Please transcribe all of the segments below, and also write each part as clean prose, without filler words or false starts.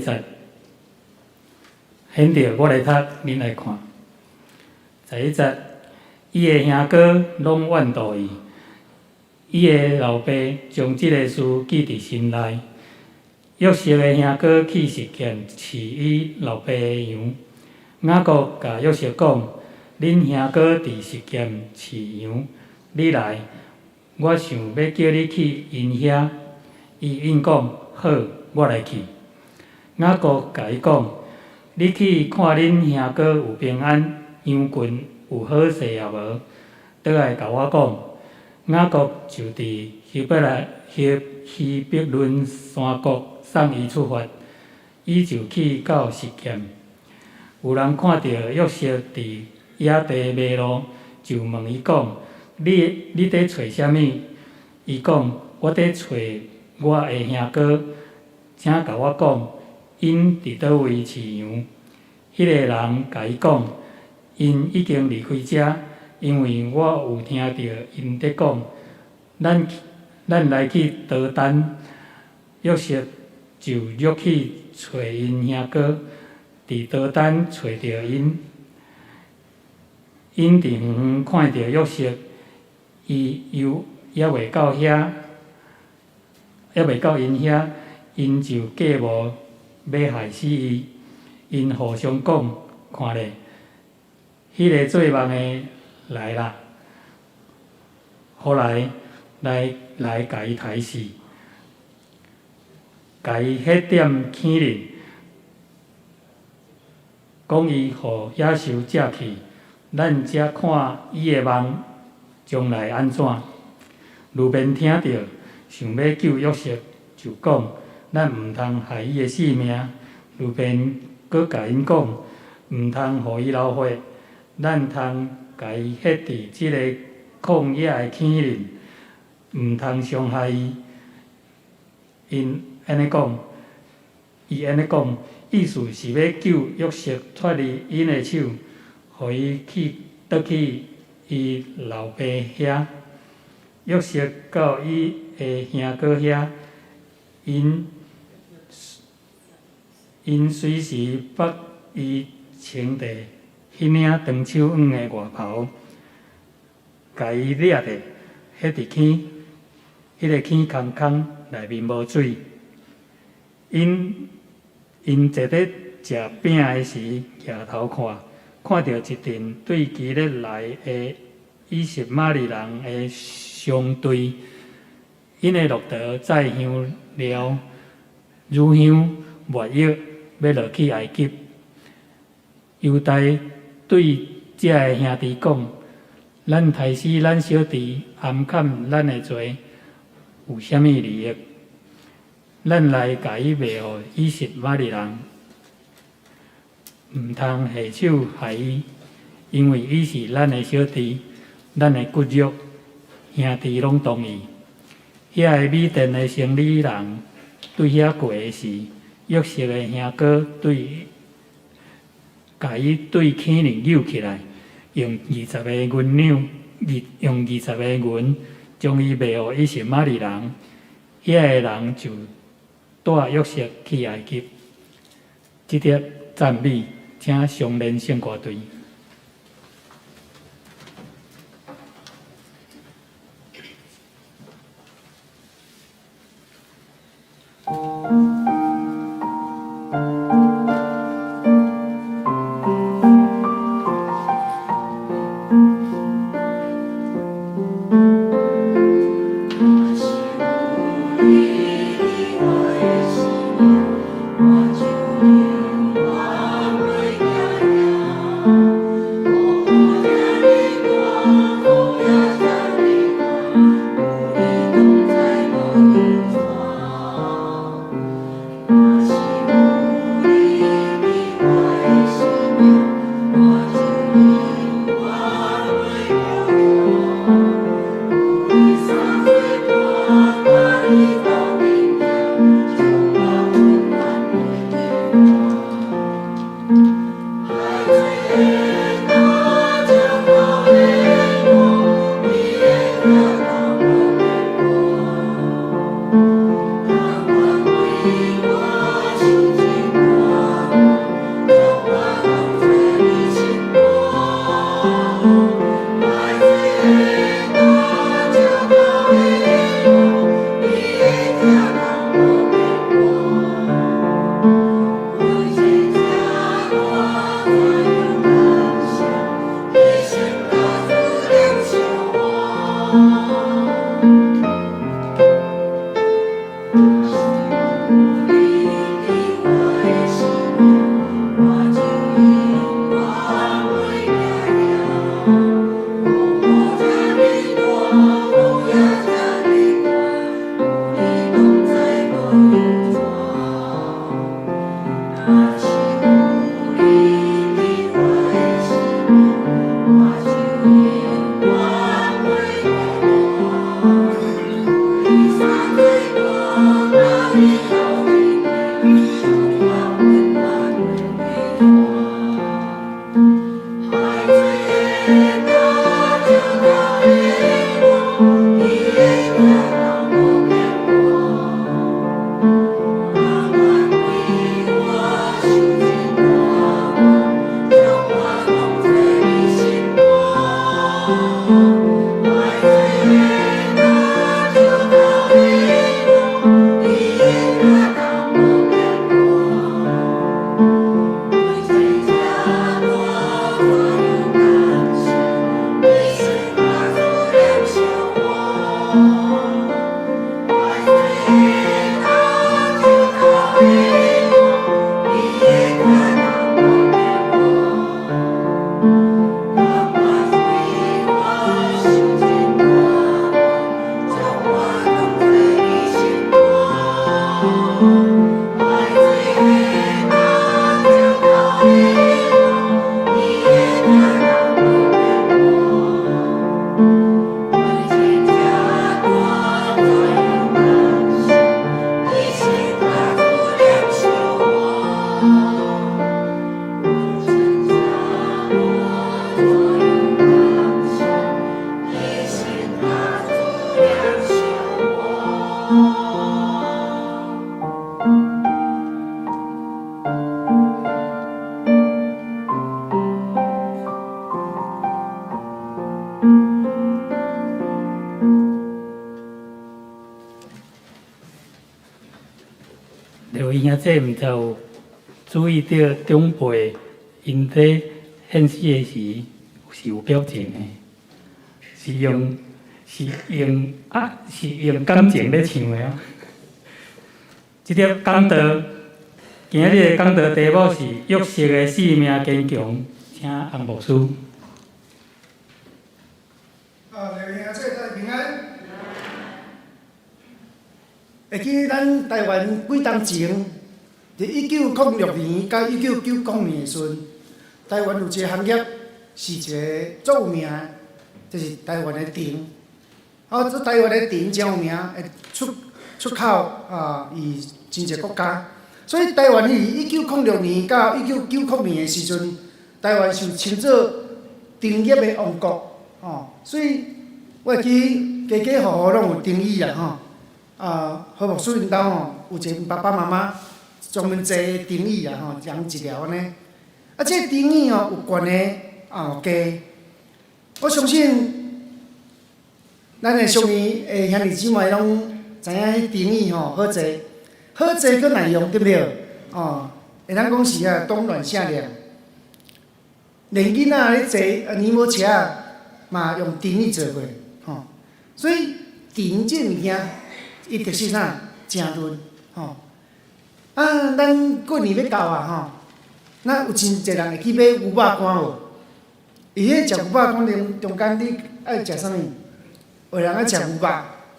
節，現在我來讀，恁來看。11節，伊的兄哥攏怨妒伊，伊的老爸將這个事記佇心內。約瑟的兄哥去示劍飼伊老爸的羊。雅各共約瑟講：恁兄哥佇示劍飼羊，你來，我想欲叫你去𪜶遐。伊應講：好，我來去。雅各共伊講：你去看恁兄哥有平安，羊群有好勢抑無？轉來共我講。雅各就佇希伯崙山谷送伊出發，伊就去到示劍。有人看著約瑟佇野地迷路，就問伊講：你佇揣啥物？伊講：我佇揣我的兄哥，請共我講，𪜶佇佗位飼羊？彼个人共伊講：𪜶已經離開遮，因為我有聽著𪜶佇講，咱來去多丹。約瑟就欲去揣𪜶兄哥，佇多丹揣著𪜶。𪜶佇遠遠看著約瑟，伊猶猶未到遐，猶未到𪜶遐，𪜶就計謀欲害死伊。𪜶互相講：看咧，彼个做夢的來啦，予來來來共伊刣死，共伊血點坑裡，講伊予野獸食去，咱才看伊的夢將來按怎。流便聽著，想欲救約瑟，就講：咱毋通害伊的性命。流便閣共𪜶講：毋通予伊流血，咱通共伊歇佇這个曠野的坑裡，毋通傷害伊。𪜶按呢講，伊按呢講，意思是欲救約瑟脫離𪜶的手，予伊去轉去伊老爸遐。約瑟到伊的兄哥遐，𪜶隨時縛伊穿著彼領長手挽的外袍，共伊掠著，歇佇坑，彼个坑空空，內面無水。𪜶坐佇食餅的時，舉頭看，看著一陣對基列來的以實瑪利人的商隊，𪜶的駱駝載香料、乳香、沒藥，欲落去埃及。猶大對遮个兄弟講：咱刣死咱小弟，掩崁咱的罪，有啥物利益？咱來共伊賣予以實瑪利人，毋通下手害伊，因為伊是咱的小弟，咱的骨肉，兄弟攏同意。遐个米甸的生理人對遐過的時，約瑟的兄哥對共伊對坑裡搝起來，用20个銀兩，用20个銀將伊賣予以實瑪利人。遐个人就帶約瑟去埃及。這節讚美，請上連聖歌隊。若是有你佇我的生命，我就永遠袂驚驚。雨這呢大，風也這呢大，有你同在無憂愁。若是有你佇我的生命，我就永遠袂驚驚。有你三做伴，佮你鬥陣行，将我溫暖的若是有你佇我的生命，我就永遠袂孤單。伊三最無甲你鬥陣，將我溫暖袂斷。海水的若石頭的光，伊的疼無變換。甘願為我受盡大苦，將我當作你心肝。海水的若石頭的光，伊的疼無變換。為這這大怎樣感謝？你是我主念想我。海水的若石頭的光，伊的疼無變換。甘願為我受盡大苦，將我當作你心肝。海水的若石頭的光，伊的疼無變換。為這這大怎樣感謝？你是我主念想我。為這這大怎樣感謝？你是我主念想我。劉兄這毋知有注意到長輩𪜶咧獻詩的時是有表情的，是用感情咧唱的哦。這粒講道，今日的講道題目是約瑟的生命堅強，請洪牧師。啊，劉兄姊，大家平安。會記咱台灣幾冬前，佇1906年佮1990年的時陣，台灣有一個行業是一個足有名的，就是台灣的藤。啊，這台灣的藤誠有名，會出口啊，予真濟國家。所以台灣佇1906年到1990年的時陣，台灣受稱做藤業的王國，吼。所以我會記家家戶戶攏有藤椅啊，吼。啊，何牧師𪜶兜吼，有一個爸爸媽媽專門坐的藤椅啊，吼，人一條按呢。啊，這個藤椅吼有懸的，也有低的。我相信，咱的屬於的兄弟姊妹攏知影彼藤椅吼好坐，好坐閣耐用，對毋對？哦，會當講是啊，冬暖夏涼。連囡仔咧坐呢母車嘛用藤椅坐過，吼。所以藤這物件，伊特色啥？誠潤，吼。啊，咱過年欲到啊，吼，咱有真濟人會去買牛肉乾無？伊彼食牛肉乾中間，你愛食啥物？有人愛食牛肉，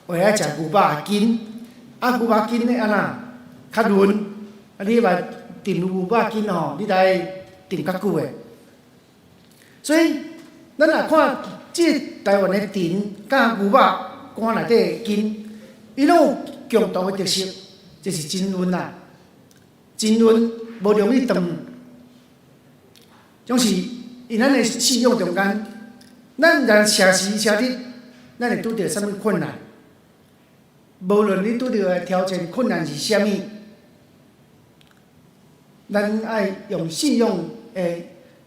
有人愛食牛肉筋。啊，牛肉筋咧按怎？較潤。啊，你若燉牛肉筋吼，你來燉較久的。所以，咱若看這台灣的藤佮牛肉乾內底的筋，伊攏有共同的特色，就是真潤啊，真潤，無容易斷。總是佇咱的信仰中間，咱人啥時啥日，咱會拄著啥物困難？無論你拄著的挑戰困難是啥物，咱愛用信仰的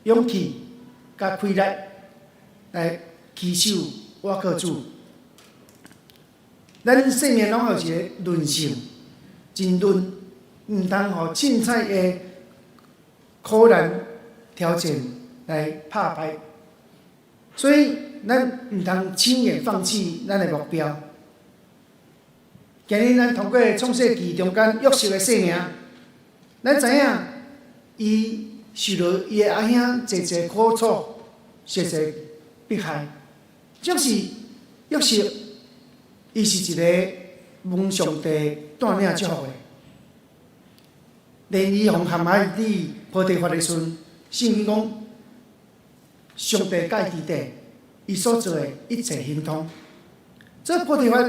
勇氣佮氣力來持守倚靠主。咱生命攏有一個韌性，真韌，毋通予凊彩的苦難挑戰來拍敗。所以，咱毋通輕言放棄咱的目標。今日咱通過創世記中間約瑟的生命，咱知影伊受著伊的阿兄濟濟苦楚，濟濟迫害，就是約瑟，伊是一個蒙上帝帶領祝福的。連伊予陷害佇波提乏的時陣，聖經講，上帝佮伊佇底，伊所做的一切亨通。這波提乏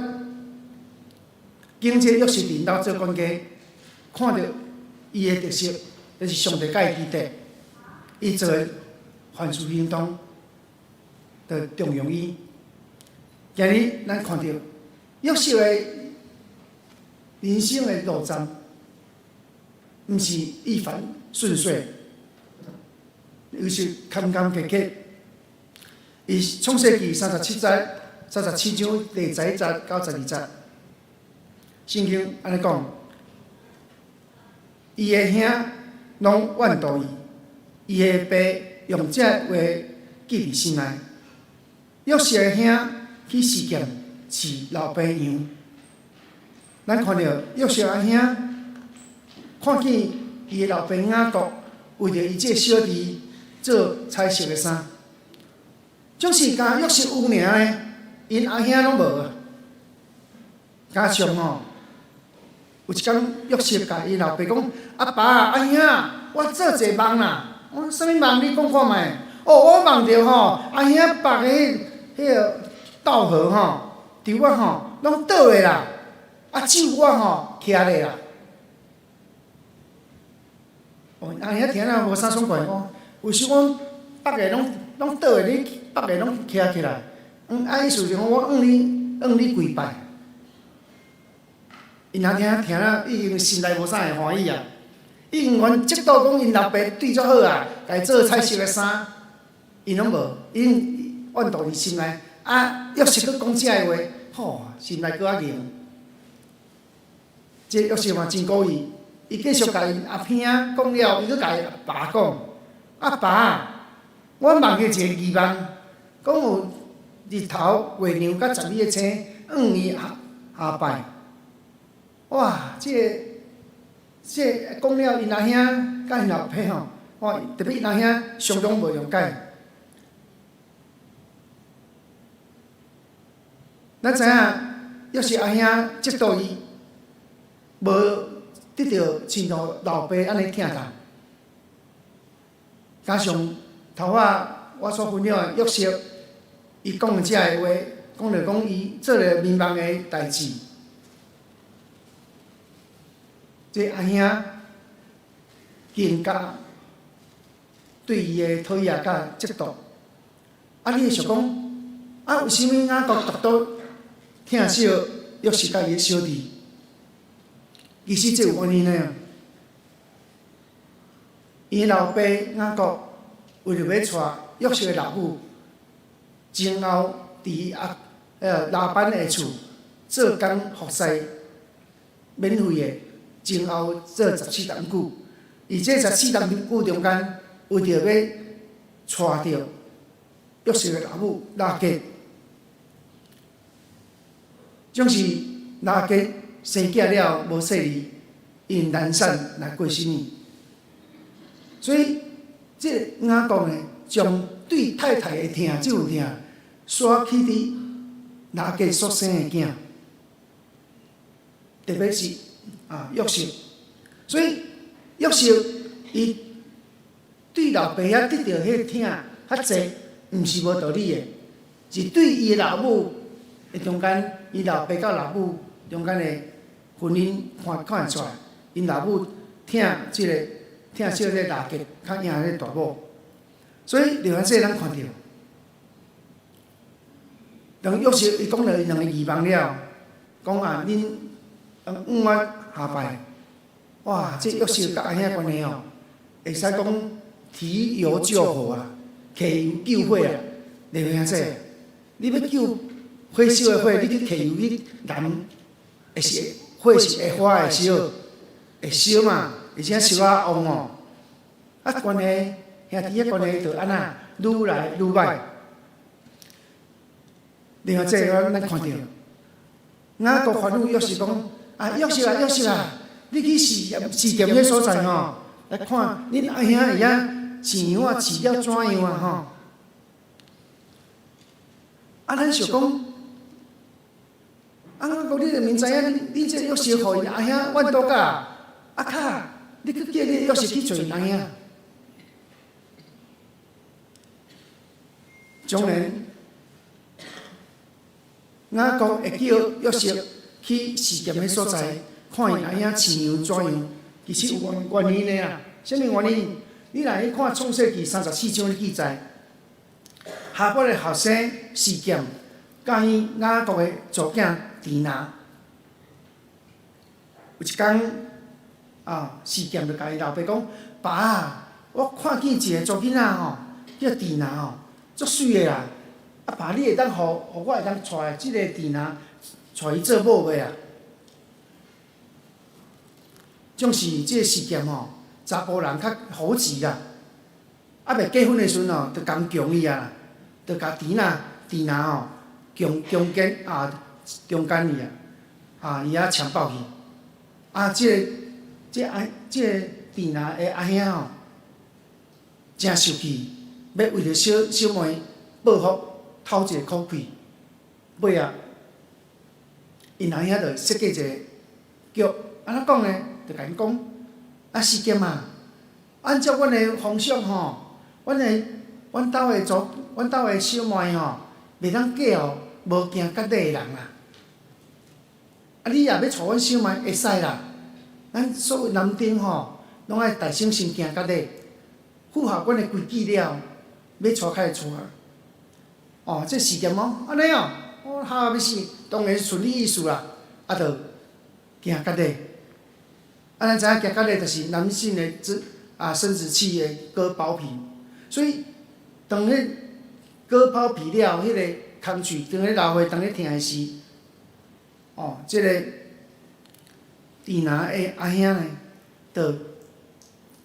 經這約瑟佇𪜶兜做管家，看著伊的特色，就是上帝佮伊佇底，伊做的凡事亨通，就重用伊。今日咱看著約瑟的人生的路程，毋是一帆順遂，而是坎坎坷坷。伊創世記37節、37章第11節到12節，聖經按呢講：伊的兄攏怨妒伊，伊的爸用這話記佇心內。約瑟的兄去示劍飼老爸羊，咱看著約瑟阿兄看見伊的老爸雅各為著伊這个小弟做彩色的衫，總是敢約瑟有爾呢，𪜶阿兄攏無。加上吼，有一工約瑟共伊老爸講：阿爸阿兄，我做一個夢啦！我啥物夢？你講看覓？哦，我夢著吼，阿兄縛的彼個稻禾吼，稻仔吼，攏倒的啦，啊，只有我吼徛咧啦。哦，阿兄聽了無啥爽快，講為什麼縛的攏倒的，你縛的攏徛起來？啊，意思是講我向你跪拜。𪜶阿兄聽了已經心內無啥會歡喜啊，已經原嫉妒講𪜶老爸對足好啊，共伊做彩色的衫，𪜶攏無，已經怨妒佇心內。啊，約瑟閣講這个話，吼，心內閣較硬。這約瑟嘛真故意，伊繼續共𪜶阿兄講了，伊閣共伊阿爸講：阿爸，我夢見一个異夢，講有日頭、月亮佮12個星向伊下拜。哇！這个這講了，𪜶阿兄佮𪜶老爸吼，哇，特別𪜶阿兄相當無諒解。咱知影，約瑟阿兄嫉妒伊，無得著親像老爸按呢疼痛。加上頭仔我所分享的約瑟，伊講的這个話，講著講伊做了眠夢的代誌。這阿兄更加對伊的討厭佮嫉妒。啊，你會想講，啊，為啥物雅各獨獨疼惜約瑟佮伊的小弟？其實這有原因的。伊的老爸雅各為著欲娶約瑟的老母，前後佇阿拉班的厝做工服侍，免費的，前後做14冬久。佇這14冬久中間，為著欲娶著約瑟的老母拉結，總是拉結生囝了無細膩，𪜶難產來過身去。所以，這個雅各呢，將對太太的疼這份疼，煞去佇拉結所生的囝，特別是約瑟。所以約瑟伊對老爸遐得著彼個疼較濟，毋是無道理的，是對伊的老母的中間，伊老爸佮老母中間的婚姻看看會出來，𪜶老母疼這個疼惜這個拉結較贏這個大某，所以著按這咱看著，當約瑟伊講了伊兩個異夢了，講啊，恁向我下拜，哇！這約瑟佮阿兄關係哦，會使講提油救火啊，提油救火啊，你會兄這，你欲救火燒的火，你去提油去淋，會是火是會發會燒，會燒嘛，而且燒較旺哦。啊，關係兄弟仔關係就按怎愈來愈歹。另外，這個咱看著，雅各吩咐約瑟講：啊，約瑟啊，約瑟啊，你去示劍示劍彼所在吼，來看恁阿兄佇遐飼羊仔飼了怎樣啊吼？啊，咱想講，啊，雅各你明明知影，恁這約瑟予𪜶阿兄怨妒甲，啊較你閣叫你約瑟去揣𪜶翁兄。當然，雅各會叫約瑟去示劍的所在，看𪜶翁兄飼羊怎樣，其實有原因的啦。啥物原因？你若去看創世記34章的記載，哈抹的後生示劍，佮伊雅各的查囝底拿，有一工啊，示劍就共伊老爸講：爸啊，我看見一个查某囡仔吼，叫底拿吼，足媠的啦！啊爸，你會當予予我會當娶這个底拿，娶伊做某袂啊？總是這个示劍吼，查埔人較猴急啦，猶未結婚的時陣吼，就共強伊啊，就共底拿底拿吼強強姦啊，強姦伊啊，啊伊也強暴去，啊，這个這阿這个底拿的阿兄吼，誠受氣，欲為著小小妹報復，討一个口氣，尾仔，𪜶阿兄就設計一个局，按怎講呢？就共𪜶講，啊，示劍啊，按照阮的風俗吼，阮的阮兜的祖，阮兜的小妹吼，袂當嫁予無行割禮的人啦。啊，你若欲娶阮小妹，會使啦。咱所有男丁吼，攏愛大省先行割禮，符合阮的規矩了，欲娶較會娶。哦，這示劍哦，按呢哦，哦，嚇欲死，當然順你意思啦，啊，就行割禮。啊，咱知影行割禮就是男性的這啊生殖器的割包皮，所以當彼割包皮了，彼个空喙當咧流血，當咧疼的時，哦，這个底拿的阿兄呢，就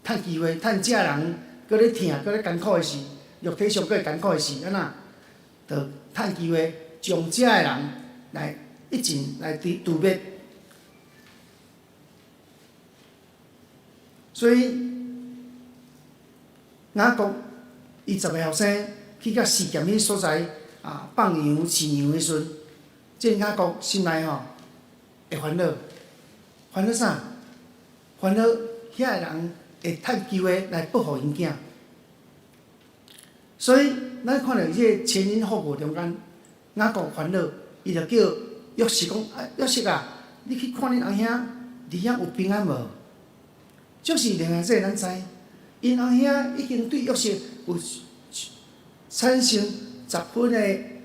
趁機會，趁這人閣咧疼、閣咧艱苦的時，肉體上閣會艱苦的時，按怎，就趁機會將遮的人來一齊來誅誅滅。所以雅各伊十个後生去到示劍彼所在啊，放羊飼羊的時陣，這雅各心內吼會煩惱，煩惱啥？煩惱遐个人會趁機會來報復𪜶囝。所以咱看著這個前因後果中間，雅各煩惱，伊就叫約瑟講：啊，約瑟啊，你去看恁翁兄，佇遐有平安無？就是另外這個咱知，𪜶翁兄已經對約瑟有產生十分的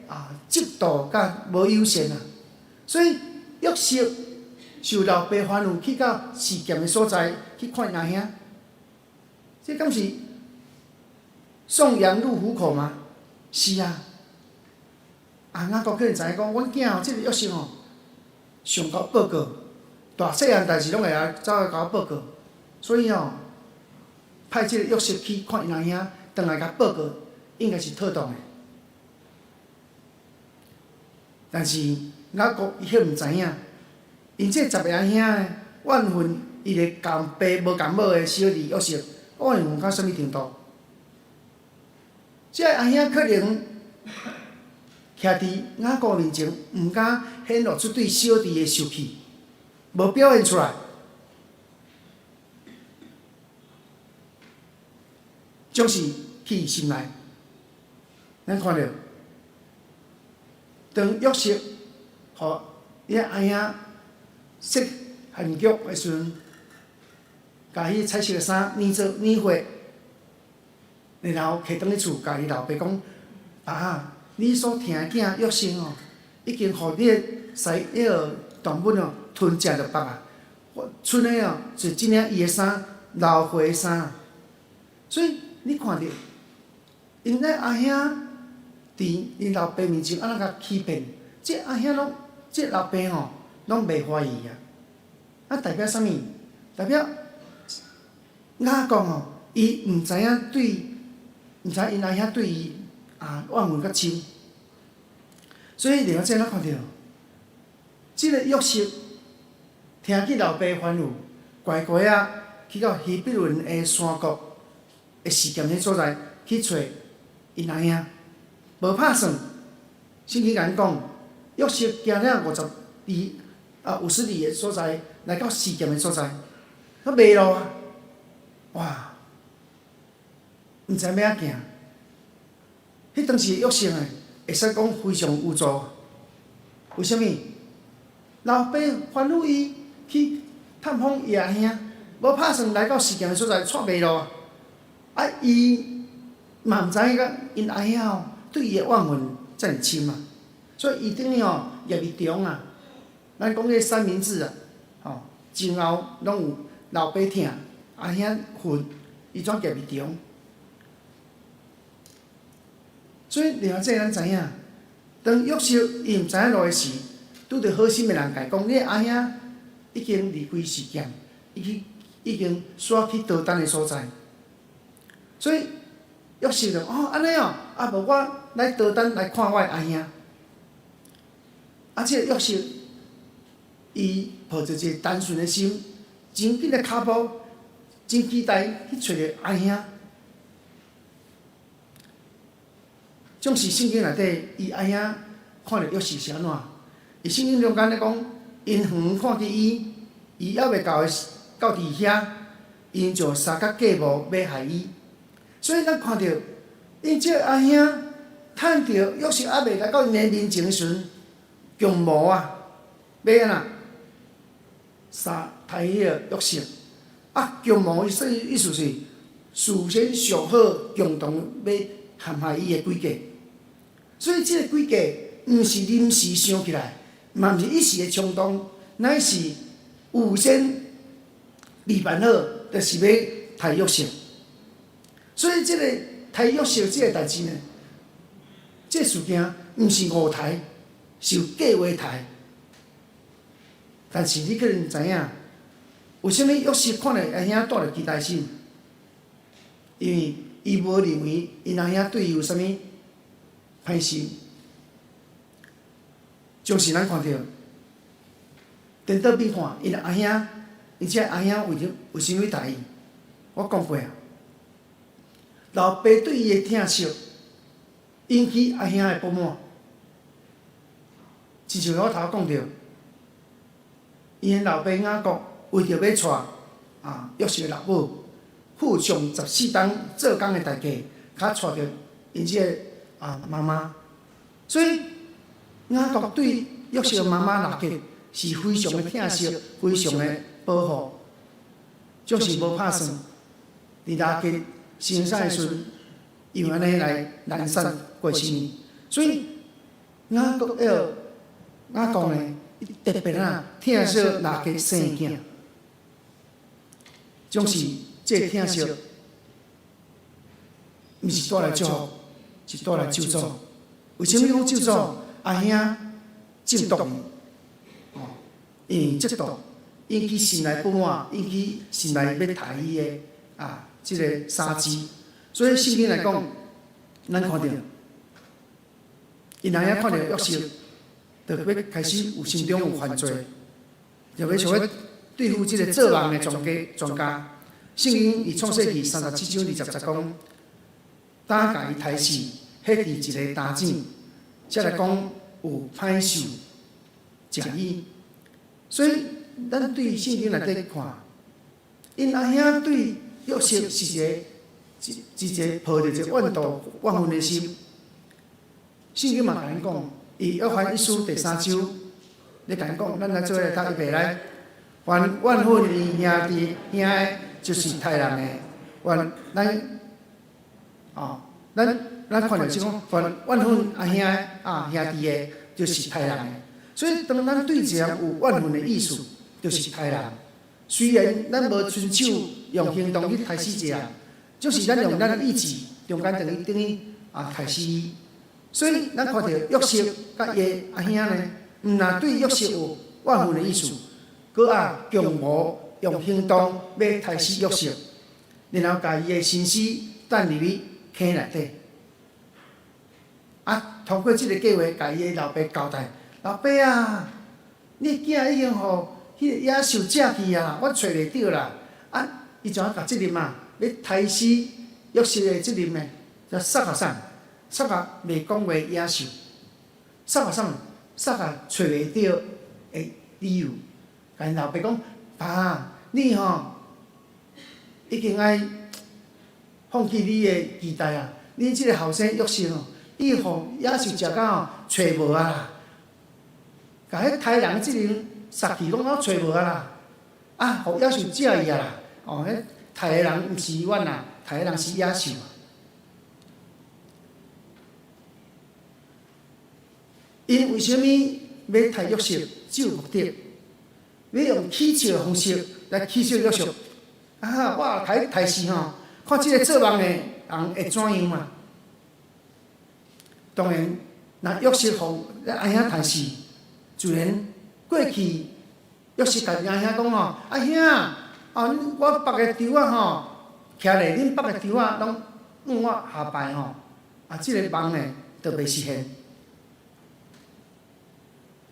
啊嫉妒佮無友善啊，所以約瑟受老爸吩咐去到示劍的所在去看𪜶翁兄，這敢是送羊入虎口嗎？是啊，啊雅各可能知影講，阮囝吼，這个約瑟吼上𠢕報告，大細項代誌攏會來走來共我報告。所以吼，派這个約瑟去看𪜶翁兄，轉來共報告，應該是妥當的。但是雅各伊彼毋知影，𪜶這十个阿兄呢，怨恨伊个共爸無共母的小弟約瑟，怨恨到啥物程度？這个阿兄可能徛佇雅各面前，毋敢顯露出對小弟的受氣，無表現出來。總是去心內，咱看著，當約瑟予伊阿兄設陷局的時陣，共彼彩色的衫染做染血，然後提轉去厝，共伊老爸講：爸啊，你所疼的囝約瑟哦，已經予你的西彼个動物哦吞食著腹啊！我賰的哦是這領伊的衫，流血的衫，所以。你看著，𪜶的阿兄佇𪜶老爸面前按怎共欺騙？這阿兄攏，這老爸吼攏袂懷疑啊！啊，代表啥物？代表雅各吼，伊毋知影對，毋知𪜶阿兄對伊啊怨恨較深。所以另外這咱看著，這个約瑟聽見老爸吩咐，乖乖仔去到希伯崙的山谷。的示劍彼所在去揣𪜶翁兄，無拍算。聖經共咱講，約瑟行了50里啊50里的所在，來到示劍的所在，閣迷路啊！哇，毋知欲按怎行。彼當時約瑟呢，會使講非常無助。為啥物？老爸吩咐伊去探訪伊阿兄，無拍算來到示劍的所在，帶迷路啊！啊，伊嘛毋知影𪜶阿兄吼對伊的怨恨遮爾深啊，所以伊等於吼業伊中啊，咱講這三明治啊，吼前後攏有老爸疼，阿兄恨，伊怎夾伊中？所以另外這咱知影，當約瑟伊毋知影路的時，拄著好心的人共伊講，你的阿兄已經離開示劍，已經已經徙去多丹的所在。所以約瑟就哦按呢哦，啊無我來多丹來看我的阿兄。啊，這個約瑟伊抱著一個單純的心，真緊的跤步，真期待去揣著阿兄。總是聖經內底，伊阿兄看著約瑟是按怎？佇聖經中間咧講，𪜶遠看見伊，伊猶未到到佇遐，𪜶就相佮計謀欲害伊。所以咱看著，𪜶這個阿兄趁著約瑟猶未來到𪜶的面前的時陣，共謀啊，欲按怎殺刣彼個約瑟。啊，共謀意意思是事先想好，共同欲陷害伊的詭計。所以這個詭計毋是臨時想起來，嘛毋是一時的衝動，乃是預先預辦好，就是欲刣約瑟。所以這個刣約瑟這個代誌呢，這個事件毋是誤刣，是有計劃刣。但是你可能知影，為啥物約瑟看著阿兄帶著期待心？因為伊無認為𪜶阿兄對伊有啥物歹心，就是咱看著，顛倒變看，𪜶阿兄，𪜶這阿兄為著為啥物刣伊？我講過啊，老爸對伊的疼惜，引起阿兄的不滿。親像我頭講著，𪜶的老爸雅各為著欲娶啊約瑟的老母，付上14冬做工的代價，較娶著𪜶這個啊媽媽。所以雅各對約瑟的媽媽拉結是非常的疼惜，非常的保護，就是無拍算。佇拉結生產的時陣，用按呢來難產過身。所以雅各要雅各呢，特別啊疼惜拉結生囝，總是這個疼惜，毋是帶來祝福，是帶來咒詛。為啥物講咒詛？阿兄中毒，哦，因為這毒引起心內不滿，引起心內欲刣伊的啊，這個殺機。所以聖經來講，咱看著，𪜶阿兄看著約瑟，就欲開始有心中有犯罪，就欲想欲對付這個做夢的專家專家。聖經佇創世記37章20節講，膽共伊刣死，彼佇一個單井，才來講有歹獸食伊。所以咱對聖經內底看，𪜶阿兄對約瑟是一個一一個抱著一個怨妒怨恨的心。聖經嘛共咱講，佇約翰一書第三章，咧共咱講，咱來做伙來讀一遍來。凡怨恨伊兄弟兄的，就是刣人的。凡咱哦，咱咱看著是講，凡怨恨阿兄的啊兄弟的，就是刣人的。所以當咱對一個人有怨恨的意思，就是刣人。雖然咱無親手用行動去刣死一個人，就是咱用咱的意志中間等於等於啊刣死伊。所以咱看著約瑟佮伊的阿兄呢，毋但對約瑟有怨恨的意思，閣啊共謀用行動欲刣死約瑟，然後共伊的身屍擲入去坑內底。啊，通過這個計劃，共伊的老爸交代：老爸啊，你的囝已經予彼個野獸食去啊，我揣袂著啦。啊，伊怎共責任啊？欲刣死約瑟的責任呢？就捒予啥？捒予袂講話的野獸，捒予啥？捒予揣袂著的理由。共𪜶老爸講：爸，你吼已經愛放棄你的期待啊！你這个後生約瑟吼，伊予野獸食甲吼，揣無啊啦！共彼刣人這陣殺氣攏總揣無啊啦！啊，予野獸食伊啊啦！哦，彼刣的人毋是阮啊，刣的人是野獸。𪜶為啥物欲刣約瑟？只有目的，欲用取笑的方式來取笑約瑟。啊，我共伊刣死吼，看這个做夢的人會怎樣嘛？當然，若約瑟予阿兄刣死，自然過去約瑟共阿兄講吼，阿兄，哦，我縛的氅仔吼，徛咧，恁縛的氅仔攏向我下拜吼，啊，這个夢呢，就袂實現。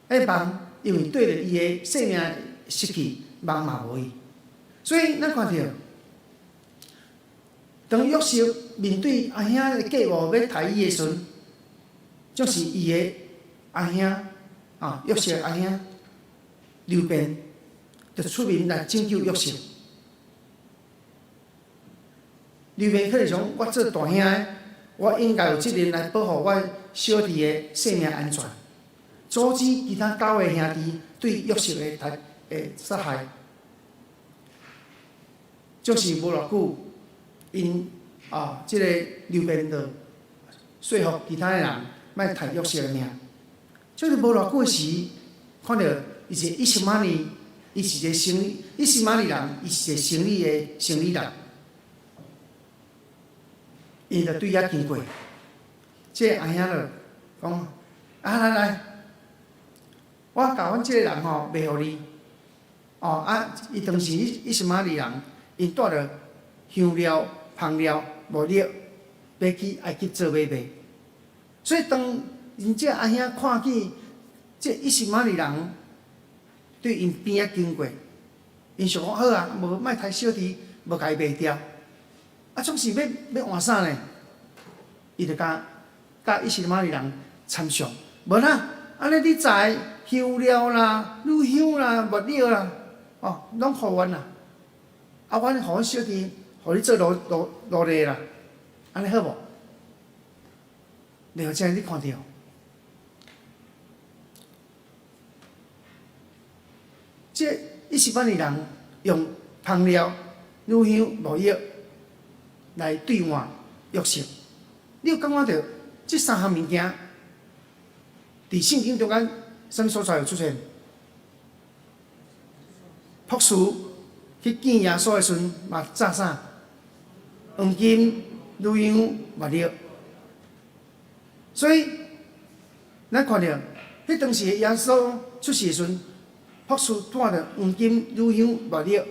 彼夢因為對著伊的性命失去，夢嘛無去。所以咱看著，當約瑟面對阿兄的計謀欲刣伊的時陣，就是伊的阿兄啊，約瑟阿兄流便就出面來拯救約瑟。流便可能想，我做大兄的，我應該有責任來保護我小弟的性命安全，阻止其他九个兄弟對約瑟的殺的殺害。就是無偌久，𪜶啊，這个流便就說服其他的人，莫刣約瑟的命。就是無偌久的時，看著伊是以實瑪利，伊是一个生意，以實瑪利人，伊是一个生意的生意人。伊就對遐經過，這个阿兄就講：啊來來，我共阮這个人吼賣予你。哦啊，伊當時以實瑪利人。𪜶帶著香料、香料、沒藥，欲去埃及做買賣。所以當𪜶這阿兄看見這以實瑪利人對𪜶邊仔經過，𪜶想講好啊，無莫刣小弟，無共伊賣掉。啊，總是欲欲換啥呢？伊就共佮以實瑪利人參詳，無啦，按呢你載香料啦、乳香啦、沒藥啦，哦，攏予阮啦。啊，阮予阮小弟，予你做奴奴奴隸啦，按呢好無？然後這你看著，這以實瑪利人用香料、乳香、沒藥來兌換約瑟，你有感覺著這三項物件，佇聖經中間啥物所在有出現？博士去見耶穌的時陣，嘛紮啥？黃金、乳香、沒藥。所以，咱看著，彼當時耶穌出世的時陣，博士帶著黃金、乳香、沒藥。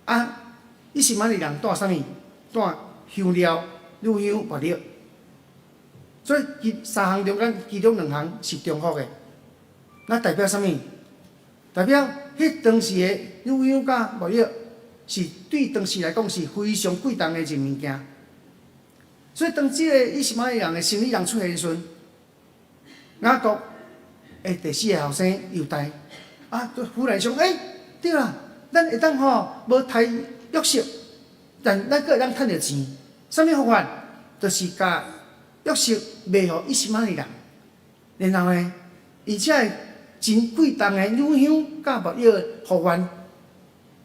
啊，以實瑪利人帶啥物？帶香料、乳香、沒藥。所以，其三項中間，其中兩項是重複的。那代表啥物？代表彼當時的乳香佮沒藥，是對當時來講是非常貴重的一物件。所以當這个以實瑪利人的生理人出現的時陣，雅各的第四个後生猶大啊，就忽然想，欸，對啦，咱會當吼無刣約瑟，但咱閣會當趁著錢。啥物方法？就是共約瑟賣予以實瑪利人，然後呢，伊才會真貴重的乳香佮沒藥予阮，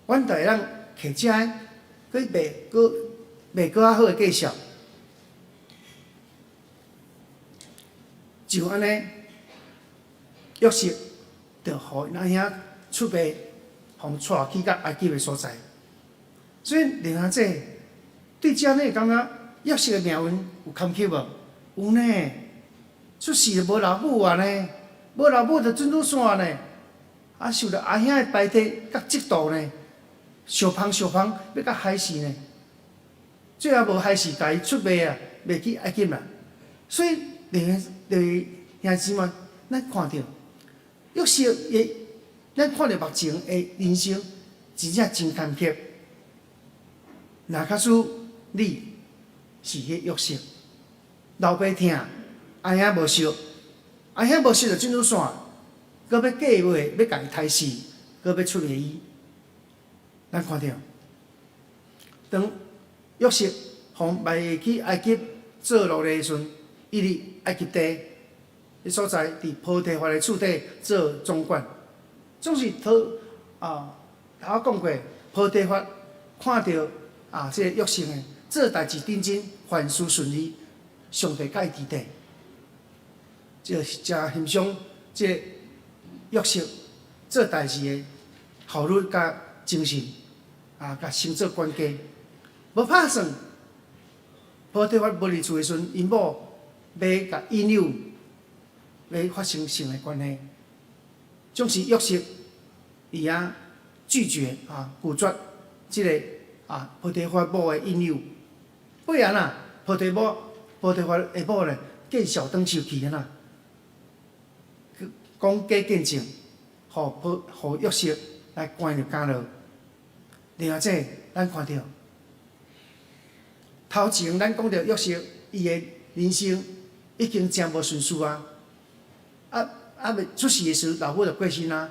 阮就會當摕這个去賣，閣賣閣較好的價數。就按呢，約瑟就予𪜶阿兄出賣，予𤆬去到埃及的所在。所以，另外這對這你會感覺約瑟的命運有坎坷無？有呢，出世就無老母啊呢，無老母就準愈散呢，啊，受著阿兄的排擠佮嫉妒呢，相捧相捧，欲共害死呢。最後無害死，共伊出賣啊，賣去埃及啦。所以，另另兄姊妹，咱看著約瑟的，咱看著目前的人生，真正真坎坷。若假使你是彼約瑟，老爸疼，阿兄無惜，阿兄無惜就進入散，閣欲計劃欲共伊刣死，閣欲出賣伊。咱看著，當約瑟予賣去埃及做奴隸的時陣，伊佇埃及地彼所在，佇波提乏的厝底做總管。總是頭啊，頭講過，波提乏看著啊，這个約瑟呢，做代誌認真，凡事順利，上帝佮伊佇底，就誠欣賞這个約瑟做代誌的效率佮精神，啊，共升做管家，無拍算。波提乏無佇厝的時陣，𪜶某欲共引誘，欲發生性的關係，總是約瑟伊啊拒絕啊，拒絕這个啊波提乏某的引誘。尾仔啦，波提乏的某咧，見笑轉受氣啊，講假見證，予約瑟來關入監牢。另外，這咱看著頭前咱講著約瑟，伊的人生已經誠無順遂啊！啊啊未出世的時，老母就過身啊，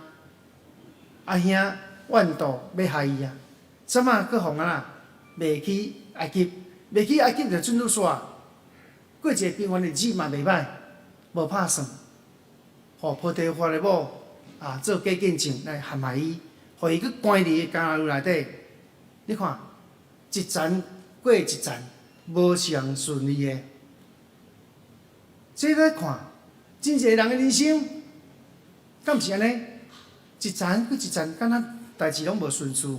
阿兄怨妒欲害伊啊，這馬閣予按怎賣去埃及，賣去埃及就進入煞，過一個平凡日子嘛袂䆀，無拍算，予波提乏的某啊做假見證來陷害伊，予伊閣關佇監牢內底。你看，一層過一層，無上順利的。這來看，真濟人的人生，敢毋是按呢？一層過一層，敢若代誌攏無順遂。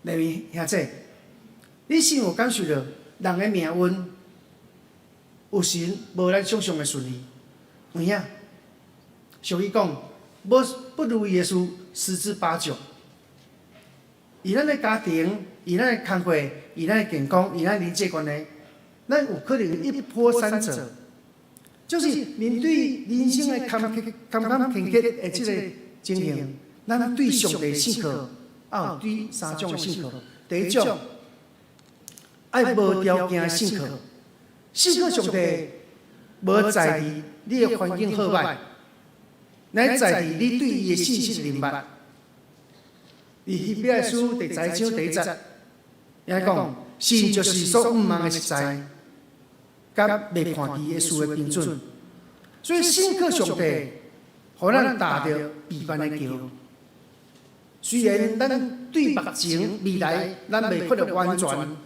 麗美兄姐，你是有感受著人的命運有時無咱想象的順利？有影？俗語講，無不如意的事十之八九。以咱的家庭，以咱的工課，以咱的健康，以咱的人際關係，咱有可能一波三折。就是面對人生的坎坎坎坎坷坷的這个情形，咱對上帝信靠，啊有對三種的信靠。第一種，愛無條件的信靠，信靠上帝，無在意你的環境好䆀，乃在意你對伊的信實認捌。佇希伯來書第十一章第一節，伊講，信就是所向望的實在，佮未看見的事的憑準。所以信靠上帝，予咱踏著平安的橋。雖然咱對目前未來咱袂看著完全，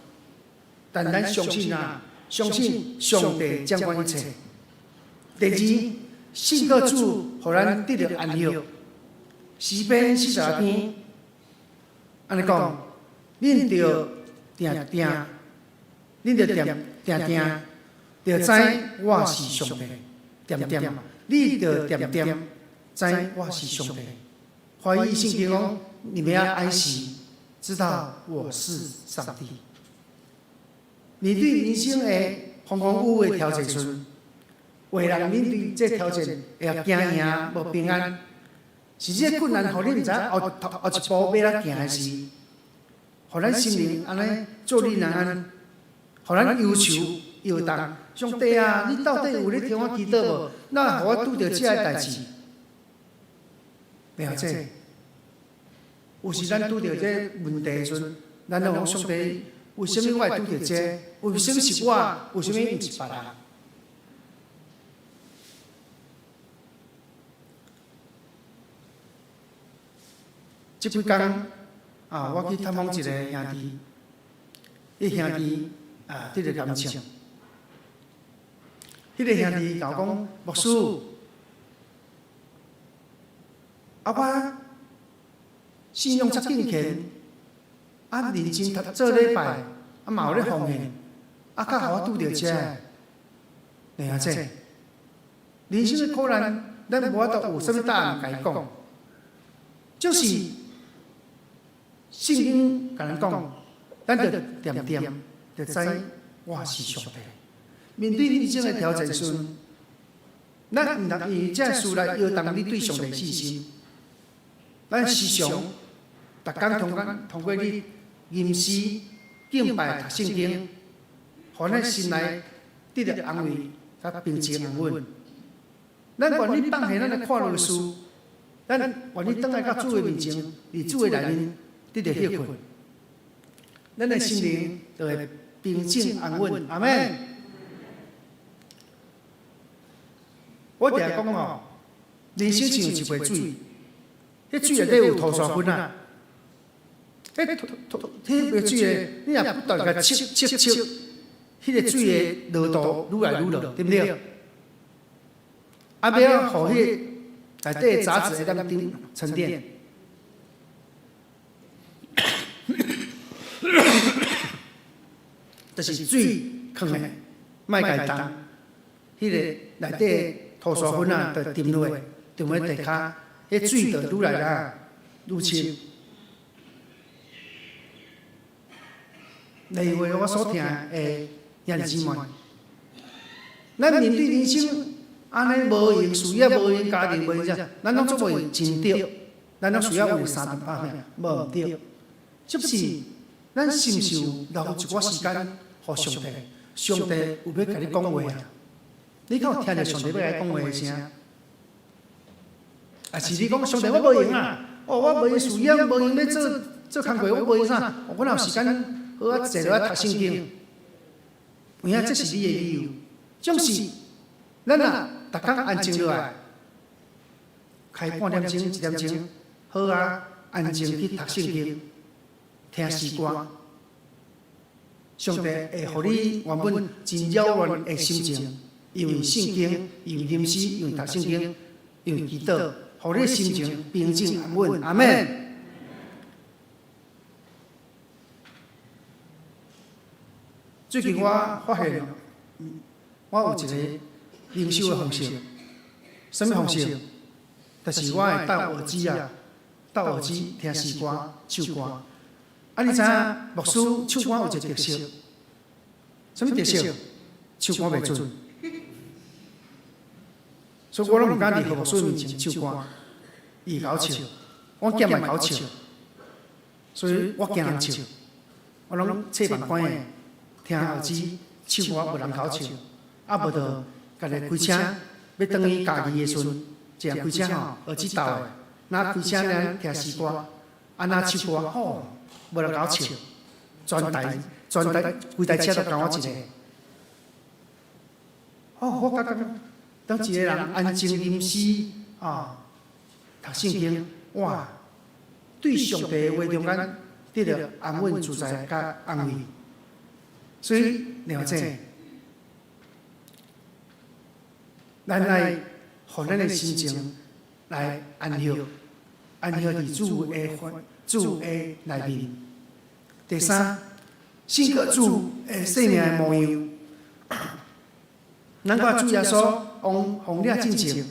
但咱相信啊，相信上帝掌管一切。第二，信靠主，予咱得著安息。詩篇四十六篇，按呢講，恁著定定，恁著定定定，著知我是上帝。恬恬，你著恬恬，知我是上帝。華語聖經講，你們要安息，知道我是上帝。面對人生的風風雨雨的挑戰時，有的人面對這挑戰會驚惶無平安，是這个困難，予你毋知影後後一步欲按怎行的時，予咱心靈按呢坐立難安，予咱憂愁搖動。上帝啊，你到底有咧聽我祈禱無？哪會予我拄著這个代誌？了解。有時咱拄著這問題的時陣，咱攏講上帝，為啥物我會拄著這？為啥物是我？為啥物毋是別人？這幾工啊，我去探訪一个兄弟，彼兄弟啊得著癌症。彼个兄弟共我講，牧師，啊我信仰遮敬虔，啊認真讀做禮拜，啊嘛有咧奉獻，啊閣予我拄著這个，了解？人生的苦難，咱無法度有啥物答案共伊講，就是聖經共咱講，咱著恬恬，著知我是上帝。面對人生的挑戰時，咱毋通因為這事來搖動你對上帝信心。咱時常逐工通過通過你吟詩、敬拜、讀聖經，予咱心內得著安慰、佮平靜安穩。咱願意放下咱的看路的事，咱願意轉來到主的面前，佇主的內面得著歇睏。咱的心靈就會平靜安穩。阿們。我定講吼，人生像一杯水，彼水內底有塗沙粉仔，彼塗塗彼杯水的，你若不斷共切切切，彼个水的濃度愈來愈落，對毋對？啊，欲予彼個內底的雜質會當沉澱，就是水囥的，莫共伊動，彼个內底的塗沙粉仔就沉落，沉佇地跤，彼水就愈來愈深。例如我所聽的兄弟姊妹，咱面對人生按呢無閒事業、無閒家庭、無閒啥，咱攏做無閒真對，咱攏需要為相頓拍拼，無毋對。只是咱是毋是有留一寡時間予上帝？上帝有欲共你講話啊？你敢有聽著上帝欲共你講話的聲？抑是你講上帝我無閒啊？哦，我無閒事業，無閒欲做做工課，我無閒啥？我哪有時間好好坐落來讀聖經？有影這是你的理由。總是咱若逐工安靜落來，開半點鐘、一點鐘，好啊，安靜去讀聖經、聽詩歌，上帝會予你原本真擾亂的心情，因為聖經，因為吟詩，因為讀聖經，因為祈禱，予你心情平靜安穩。阿們。最近我發現，我有一個靈修的方式，啥物方式？就是我會戴耳機啊，戴耳機聽詩歌、唱歌。啊，你知影牧師唱歌有一個特色，啥物特色？唱歌袂準，所以我攏毋敢佇何牧師面前唱歌，伊會共我笑，我囝嘛會共我笑，所以我驚人笑，我攏冊房關的。聽耳機唱歌，無人共我笑，啊無就家己開車欲轉去嘉義的時陣，一人開車吼，耳機敨的，若開車爾聽詩歌，啊若唱歌吼，無人共我笑，全台全台規台車都共我一個。哦，我感覺當一個人安靜吟詩啊，讀聖經，哇，對上帝的話中間得著安穩自在佮安慰。所以，了解，咱愛予咱的心情來安歇，安歇佇主的主的內面。第三，信靠主的生命的模樣。咱看主耶穌往紅領進前，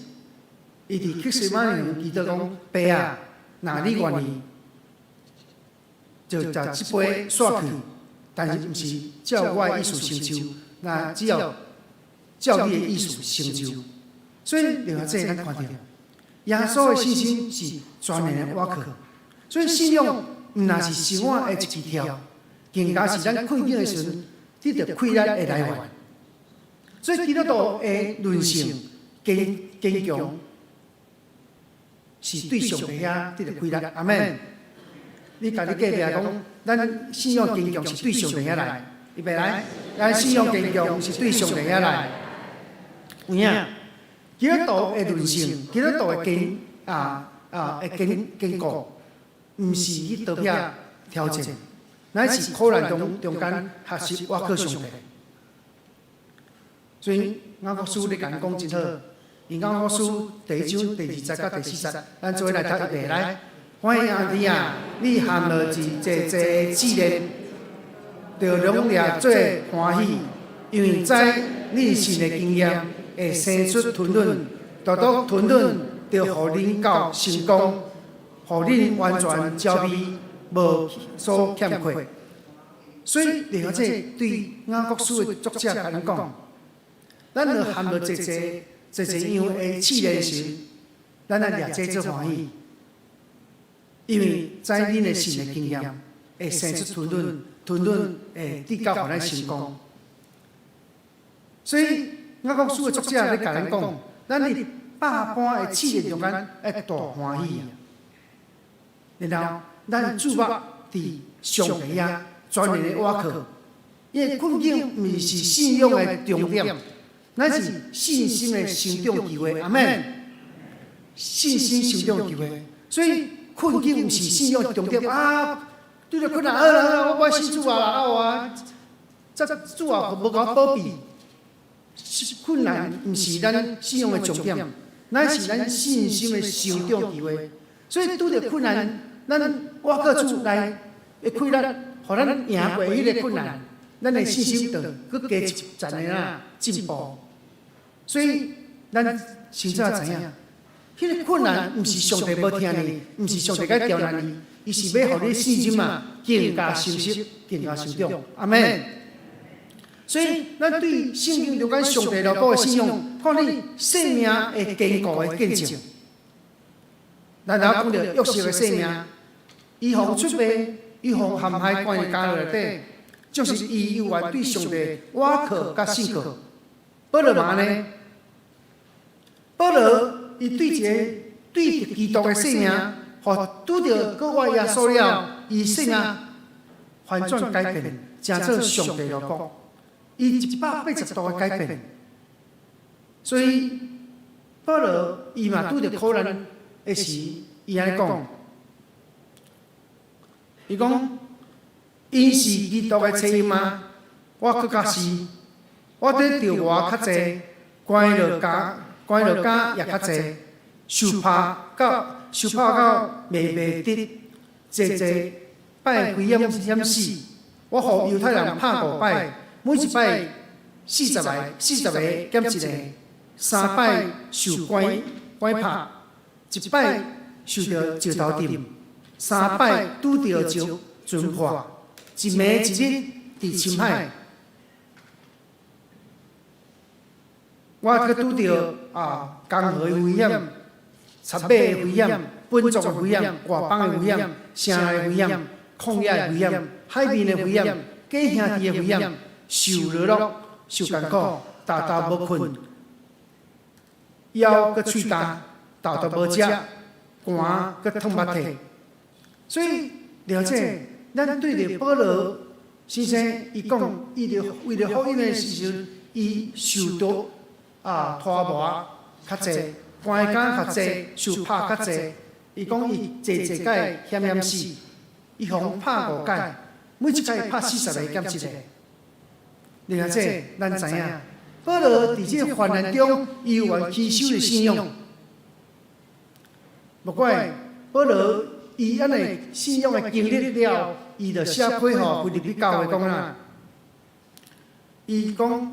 伊佇客西馬尼園祈禱講：爸啊，若你願意，就將這杯煞去。但是毋是照我的意思成就，若只要照你的意思成就。所以另外這咱看著，耶穌的信心是全然的倚靠。所以信仰毋若是生活的一支柱，更加是咱困境的時陣得著氣力的來源。所以基督徒的韌性堅堅強，是對上帝遐得著氣力。阿們。你共你隔壁講，咱信仰堅強是對上帝遐來，預備來，咱信仰堅強是對上帝遐來。有影，基督徒的韌性，基督徒的堅啊啊的堅堅固，毋是去逃避挑戰，乃是苦難中中間學習倚靠上帝。所以雅各書咧共咱講真好，因雅各書第一章第二節佮第四節，咱做伙來讀預備來。我兄弟啊，你陷落佇濟濟的試煉，著攏掠做歡喜，因為知恁信的經驗會生出吞忍，獨獨吞忍，著予恁到成功，予恁完全焦備，無所欠缺。所以，另外這對雅各書的作者共咱講，咱若陷落濟濟濟濟樣的試煉時，咱愛掠這做歡喜。因為知恁的信的經驗，會生出吞忍，吞忍會直到予咱成功。所以雅各書的作者咧共咱講，咱佇百般的試煉中間，愛大歡喜。然後咱注目佇上帝遐，全然的倚靠。因為困境毋是信仰的終點，乃是信心的成長機會。阿們。信心成長機會，所以困境毋是信仰終點啊！拄著困難，好啦好啦，我愛信主啊啦，啊，這主啊無共我保庇。困難毋是咱信仰的終點，乃是咱信心的成長機會。所以拄著困難，咱倚靠主來的氣力，予咱贏過彼個困難，咱的信心就閣加一層的啊進步。所以咱先早知影，彼個困難毋是上帝無疼你，毋是上帝該刁難你，伊是欲予你信心啊更加成熟、更加成長。阿們。所以，咱對聖經中間上帝老國的信仰，看你生命會堅固的見證。咱頭講著約瑟的生命，伊予出賣，伊予陷害關佇監獄內底，就是伊猶原對上帝倚靠佮信靠。保羅嘛呢？保羅伊對一個對著基督的生命，予拄著閣活耶穌了，伊生命翻轉改變，成做上帝老國。伊180度的改變，所以保羅伊嘛拄著苦難的時，伊按呢講，伊講，𪜶是基督的差役嗎？我閣較是，我佇著磨較濟，關落監，關落監也較濟，受拍到袂袂得，濟濟擺危險險死，我予猶太人拍五擺。每一擺40個，40個減一個，三擺受拐拐拍，一擺受著石頭擲，三擺拄著船破，一暝一日佇深海。我閣拄著啊，江河的危險、賊馬的危險、本族的危險、外邦的危險、城內的危險、曠野的危險、海面的危險、假兄弟的危險。受勞碌、受艱苦，逐晝無睏，枵閣喙焦，逐晝無食，寒閣淌目涕。所以了解，咱對著保羅先生，伊講，伊著為著福音的時陣，伊受著啊拖磨較濟，關監較濟，受拍較濟。伊講伊濟濟擺險險死，伊予拍五擺，每一擺拍40個減一個。了解，咱知影，保羅佇這個患難中，伊猶原持守著信仰。無怪保羅伊按呢信仰的經歷了，伊就寫批予腓立比教會講啊，伊講，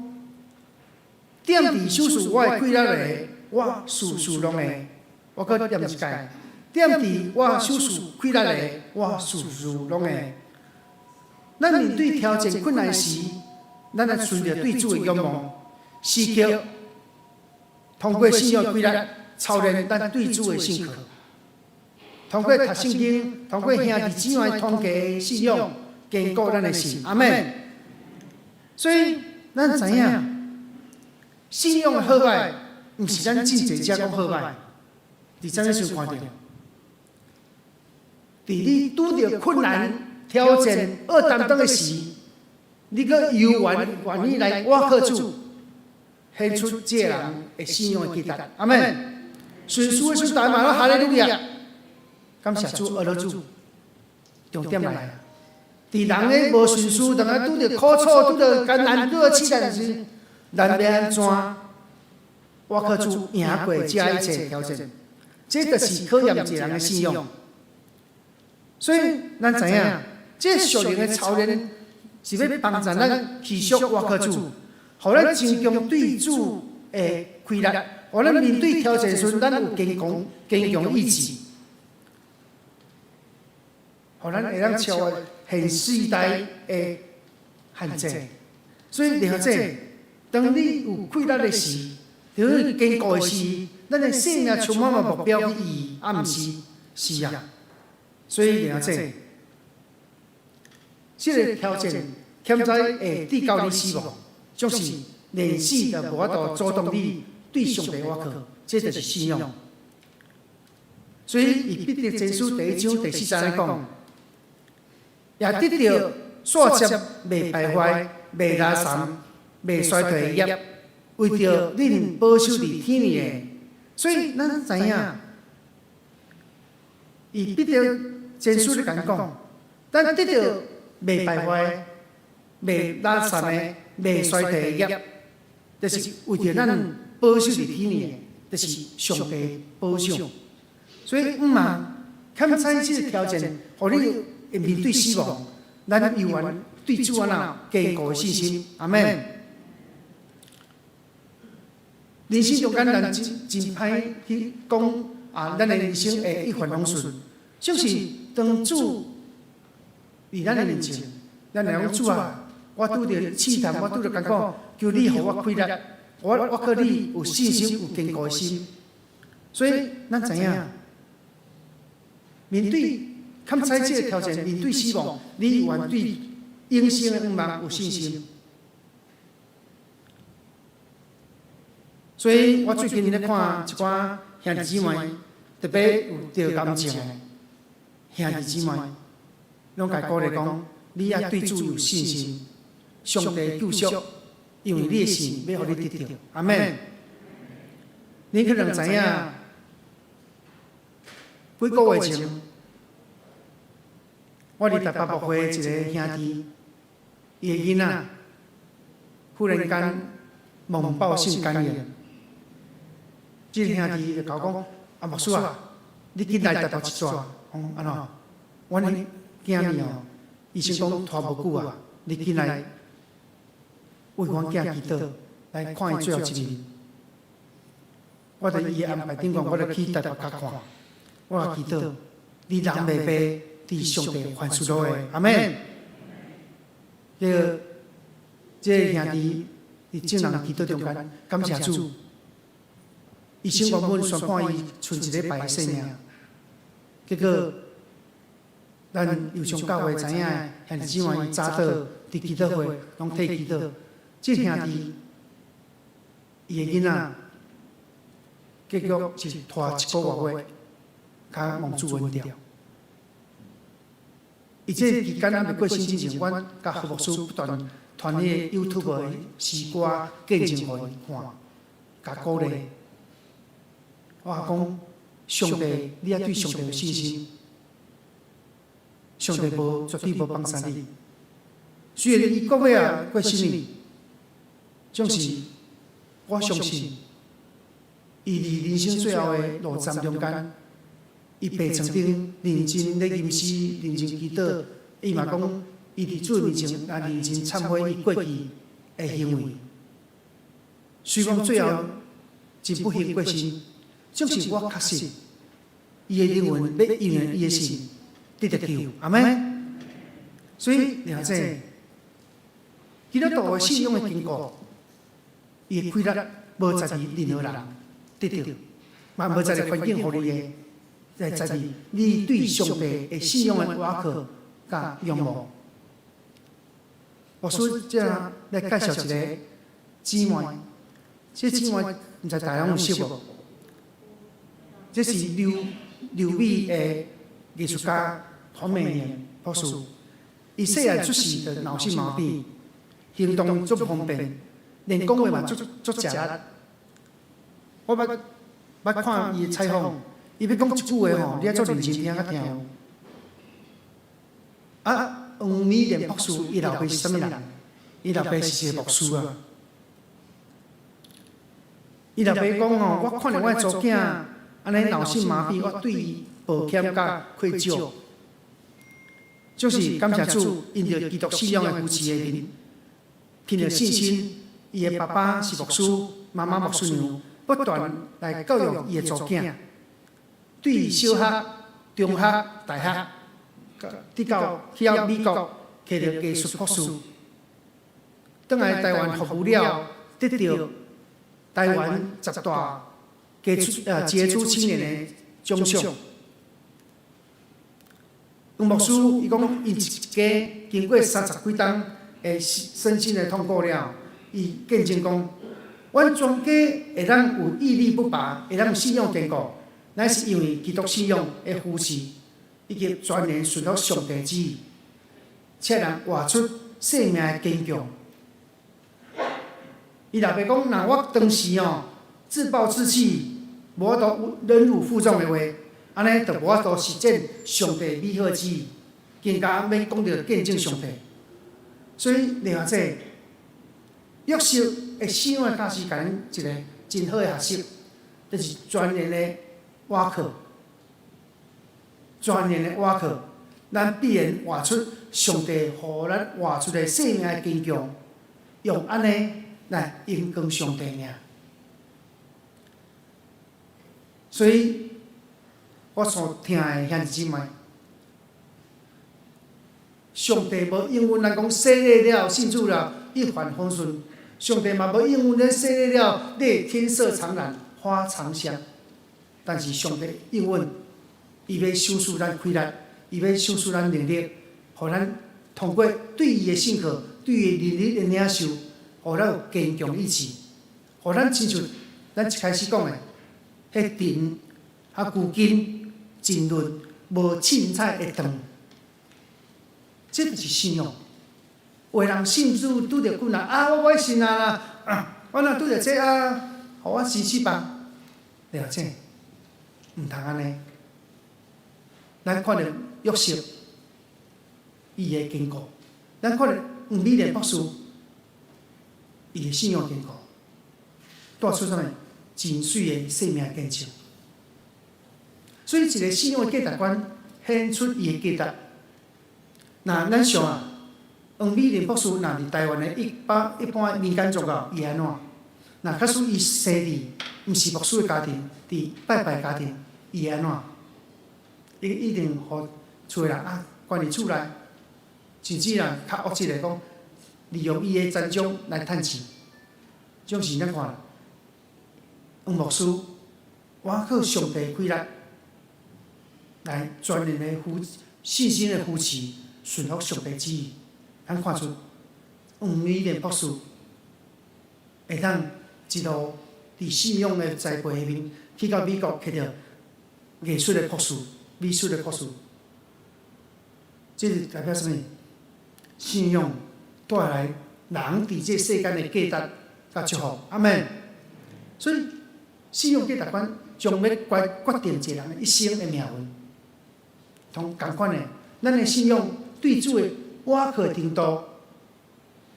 踮佇賞賜我的氣力的，我事事攏會。我閣念一擺，踮佇我賞賜氣力的，我事事攏會。咱面對挑戰困難時，咱愛存著對主的仰望，時刻通過信仰氣力操練咱對主的信靠，通過讀聖經，通過兄弟姊妹同齊的信仰，堅固咱的心。阿們。所以咱知影，信仰的好歹，毋是咱真濟才講好歹，佇啥物時陣看著？佇你拄著困難、挑戰、愛擔當的時，你閣猶原願意來倚靠主，顯出這個人的信仰的基達。阿們。順事的時陣嘛，攏哈利路亞，感謝主，阿羅主。重點來啊！佇人咧無順事，當下拄著苦楚、拄著艱難、拄著試探時，咱欲按怎倚靠主贏過這一切挑戰？這就是考驗一個人的信仰。所以咱知影，這屬靈的操練是欲幫助咱持續倚靠主，予咱增強對主的氣力，予咱面對挑戰時，咱有堅強、堅強意志，予咱會當超越現世代的限制。所以了解，當你有氣力的時，當你堅固的時，咱的生命充滿了目標意義，啊，毋是，是啊。所以了解，這個挑戰，潛在會致到你死亡，就是連死都無法度阻擋你對上帝倚靠，這就是信仰。所以，伊彼得前書第一章第四節來講，也得著續接袂敗壞、袂垃澹、袂衰退的業，為著恁保守佇天裡的。所以咱知影，伊彼得前書咧共講，咱得著袂敗壞、袂垃澹的、袂衰退的業，就是為著咱保守佇天裡的，就是上帝保守。所以毋茫坎採這個挑戰，予你會面對死亡，咱猶原對主按怎堅固的信心。阿們。人生中間，咱真真歹去講啊，咱的人生會一帆風順。就是當主佇咱的面前，咱會講主啊，我拄著試探，我拄著艱苦，求你予我氣力，我閣你有信心、有堅固的心。所以咱知影，面對坎採這個挑戰，面對死亡，你猶原對永生的向望有信心。所以我最近咧看一寡兄弟姊妹，特別有得癌症的兄弟姊妹，攏共鼓勵講，你愛對主有信心，上帝救贖，因為你的信欲予你得著。阿們。你可能知影，幾個月前，我佇台北牧會一個兄弟，伊的囡仔忽然間猛爆性肝炎。這個兄弟就共我講：啊，牧師啊，你緊來台北一逝，講按怎？阮的囝兒哦，醫生講拖無久啊，你緊來為阮囝祈禱，來看伊最後一面。我佇伊的安排頂懸，我就去台北共看，我祈禱，你人袂白，佇上帝凡事都會，阿們。這個兄弟佇眾人祈禱中間，感謝主。醫生原本宣判伊賰一禮拜的性命，結果咱右上教會知影的兄弟姊妹早禱佇祈禱會攏替祈禱，這兄弟伊的囡仔結果是拖一個外月，較蒙主恩召。伊這期間猶未過身之前，阮佮何牧師不斷傳彼個 YouTube 的詩歌見證予伊看，共鼓勵。我講上帝，你愛對上帝有信心。上帝無絕對無放捨你。雖然伊到尾仔過身去，總是我相信，伊佇人生最後的路站中間，伊病床頂認真咧吟詩，認真祈禱。伊嘛講，伊佇主面前也認真懺悔伊過去的行為。雖講最後真不幸過身，總是我確信，伊的靈魂欲因為伊的信得著救，阿們。所以，兩者基督徒的信仰的堅固，伊的氣力無在於任何人得著，嘛無在於環境予你的，在於你對上帝的信仰的倚靠佮仰望。牧師這來介紹一個姊妹，這姊妹毋知大家攏有識無？這是留留美的藝術家黃美蓮博士，伊細漢出世就腦性麻痹，行動足無方便，連講話嘛足足食力。我捌捌看伊的採訪，伊欲講一句話吼，你愛足認真聽才聽有。啊，黃美蓮博士，伊老爸是啥物人？伊老爸是一個牧師啊。伊老爸講吼，我看著我的查某囝按呢腦性麻痹，我對伊抱歉佮愧疚。就是感謝主，因著基督信仰的扶持的面，憑著信心，伊的爸爸是牧師，媽媽牧師娘，不斷來教育伊的查某囝，對小學、中學、大學，直到去到美國，摕著藝術博士，轉來台灣服務了，得著台灣十大傑出青年的獎項。黃牧師伊講，𪜶一家經過三十幾冬的身心的痛苦了，伊見證講，阮全家會當有毅力不拔，會當有信仰堅固，乃是因為基督信仰的扶持，以及全然順服上帝旨意。請人活出生命的堅強。伊老爸講，若我當時哦自暴自棄，無法度忍辱負重的話，按呢就無法度實踐上帝美好旨意，更加免講著見證上帝。所以，另外這約瑟的信仰的教示，共咱一個真好的學習，就是全然的倚靠，全然的倚靠，咱必然活出上帝予咱活出的生命的堅強，用按呢來榮光上帝名。所以，我所疼的兄弟姊妹，上帝無應允咱講洗禮了、信主了，一帆風順。上帝嘛無應允咱洗禮了，你天色常藍，花常香。但是上帝應允，伊欲賞賜咱氣力，伊欲賞賜咱能力，予咱通過對伊的信靠，對伊能力的領受，予咱有堅強意志，予咱親像咱一開始講的，彼藤較舊筋真嫩，無凊彩會斷。這就是信仰。有的人信主拄著困難啊，我無愛信啊啦，我若拄著這啊，予我死死吧，了解？毋通按呢。咱看著約瑟，伊的堅固；咱看著黃美蓮博士，伊的信仰堅固，帶出啥物真媠的生命見證。所以，一個信仰的價值觀顯出伊的價值。若咱想啊，黃美蓮博士若佇台灣的一般民間宗教，伊會按怎？若假使伊生佇毋是牧師的家庭，佇拜拜家庭，伊會按怎？伊一定予厝的人啊關佇厝內，甚至若較惡質的講，利用伊的專長來趁錢。這種是咱看，黃牧師，倚靠上帝氣力來全然的扶信心的扶持，順服上帝旨意。咱看出黃美蓮博士會當一路佇信仰的栽培下面，去到美國摕著藝術的博士、美術的博士，這是代表啥物？信仰帶來人佇這世間的價值佮祝福，阿們。所以信仰價值觀將欲決定一個人的一生的命運。同仝款的，咱的信仰對主的倚靠程度，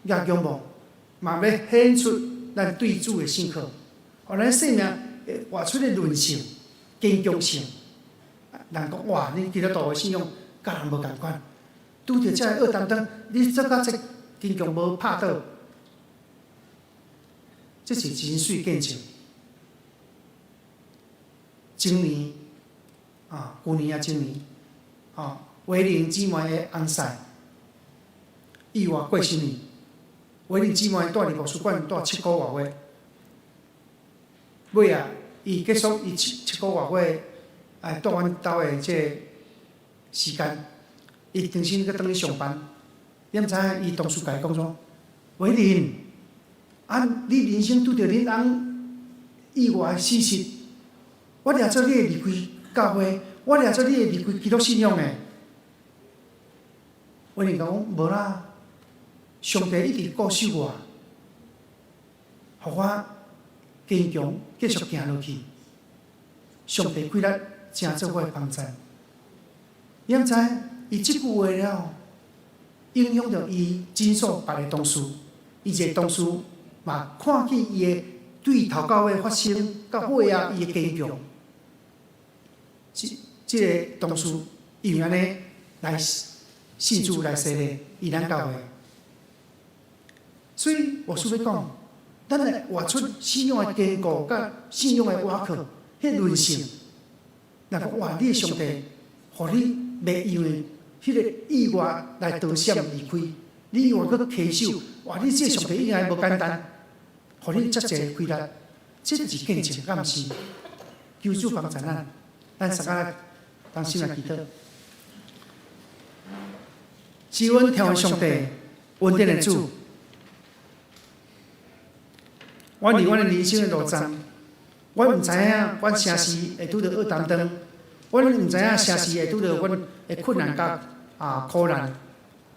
也仰望，嘛欲顯出咱對主的信靠，予咱生命會活出的韌性、堅強性。人講哇，恁基督徒的信仰佮人無仝款，拄著遮个惡擔當，你做甲這堅強無拍倒，這是真媠見證。前年啊，舊年啊，前年啊，維玲姊妹的翁婿意外過身去。維玲姊妹蹛佇牧師館蹛7個外月，尾仔，伊結束伊七個外月愛蹛阮兜的這個時間，伊重新閣轉去上班。你毋知影，伊同事共伊講創？維玲，啊，你人生拄著恁翁意外死訊，我掠做你會離開教會，我掠做你會離開基督信仰的。維玲講無啦，上帝一直顧守我，予我堅強繼續行落去。上帝氣力成做我的幫贊。你毋知伊這句話了，影響著伊診所別个同事，伊一個同事嘛看見伊的對頭到尾發生到尾仔伊的堅強。這個同事因為按呢來信主來洗禮，伊咱教會。所以我是欲講，咱來活出信仰的堅固，佮信仰的倚靠，彼韌性。若講哇，你的上帝，予你袂因為彼個意外來逃閃離開，你猶閣攜手，哇！你這個上帝應該無簡單，予你遮濟氣力，這就是見證，敢毋是？求主幫助咱，咱大家來同心來祈禱。是阮天父上帝恩典的主，阮佇阮的人生的路上，阮毋知影阮啥時會拄著惡擔當，阮毋知影啥時會拄著阮的困難佮苦難。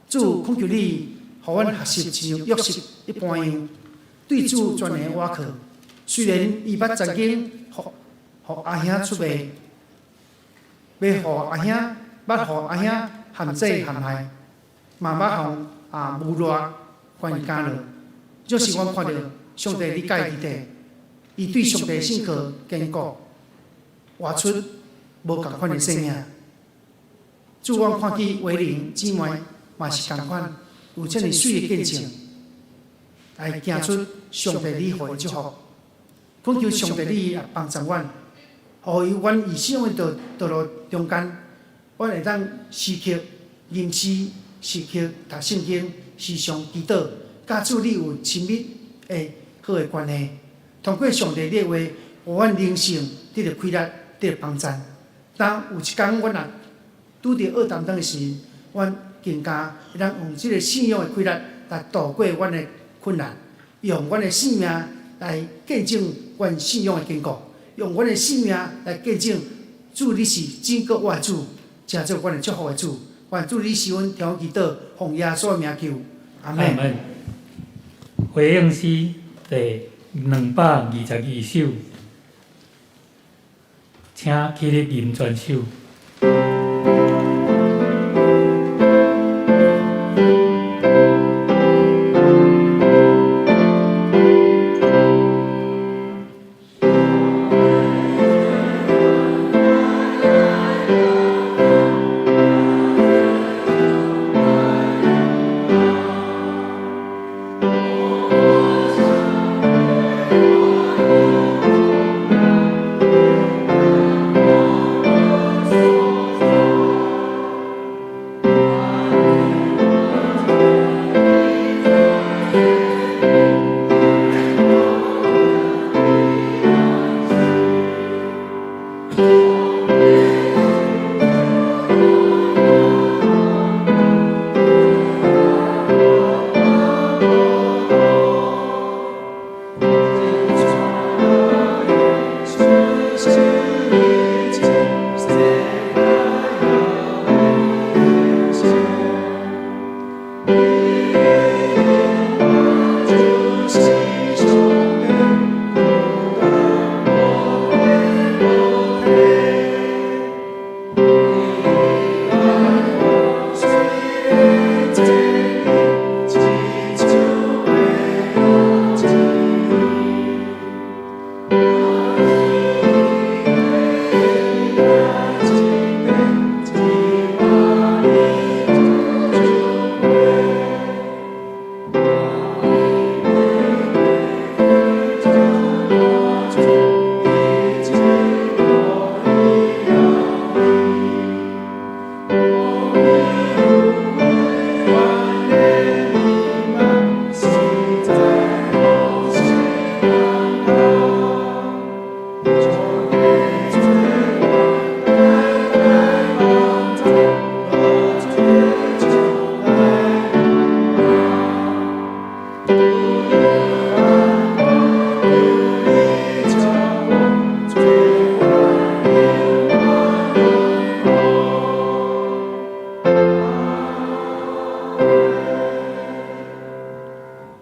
主懇求你，予阮學習親像約瑟一般樣，對主全然倚靠。雖然伊捌曾經予阿兄出賣，欲予阿兄，捌予阿兄陷制陷害，嘛捌予侮辱關監牢。這是阮看著上帝你佮伊佇底，伊對上帝信靠堅固，活出無仝款的生命。主，阮看見偉玲姊妹嘛是仝款，有遮爾媠的見證，來行出上帝你予的祝福。懇求上帝你也幫助阮，予阮佇信仰的道路中間，阮會當時刻吟詩，時刻讀聖經，時常祈禱，佮主你有親密的好的關係。通過上帝你的話，予阮靈性得著開力，得著幫贊。當有一工阮若拄著惡擔當的時，阮更加會當用這个信仰的氣力來渡過阮的困難，用阮的生命來見證阮信仰的堅固，用阮的生命來見證主你是拯救我的主，成做阮的祝福的主。願主你賜阮聽阮祈禱，奉耶穌的名求，阿門。阿門。回應詩第222首，請起立吟全首。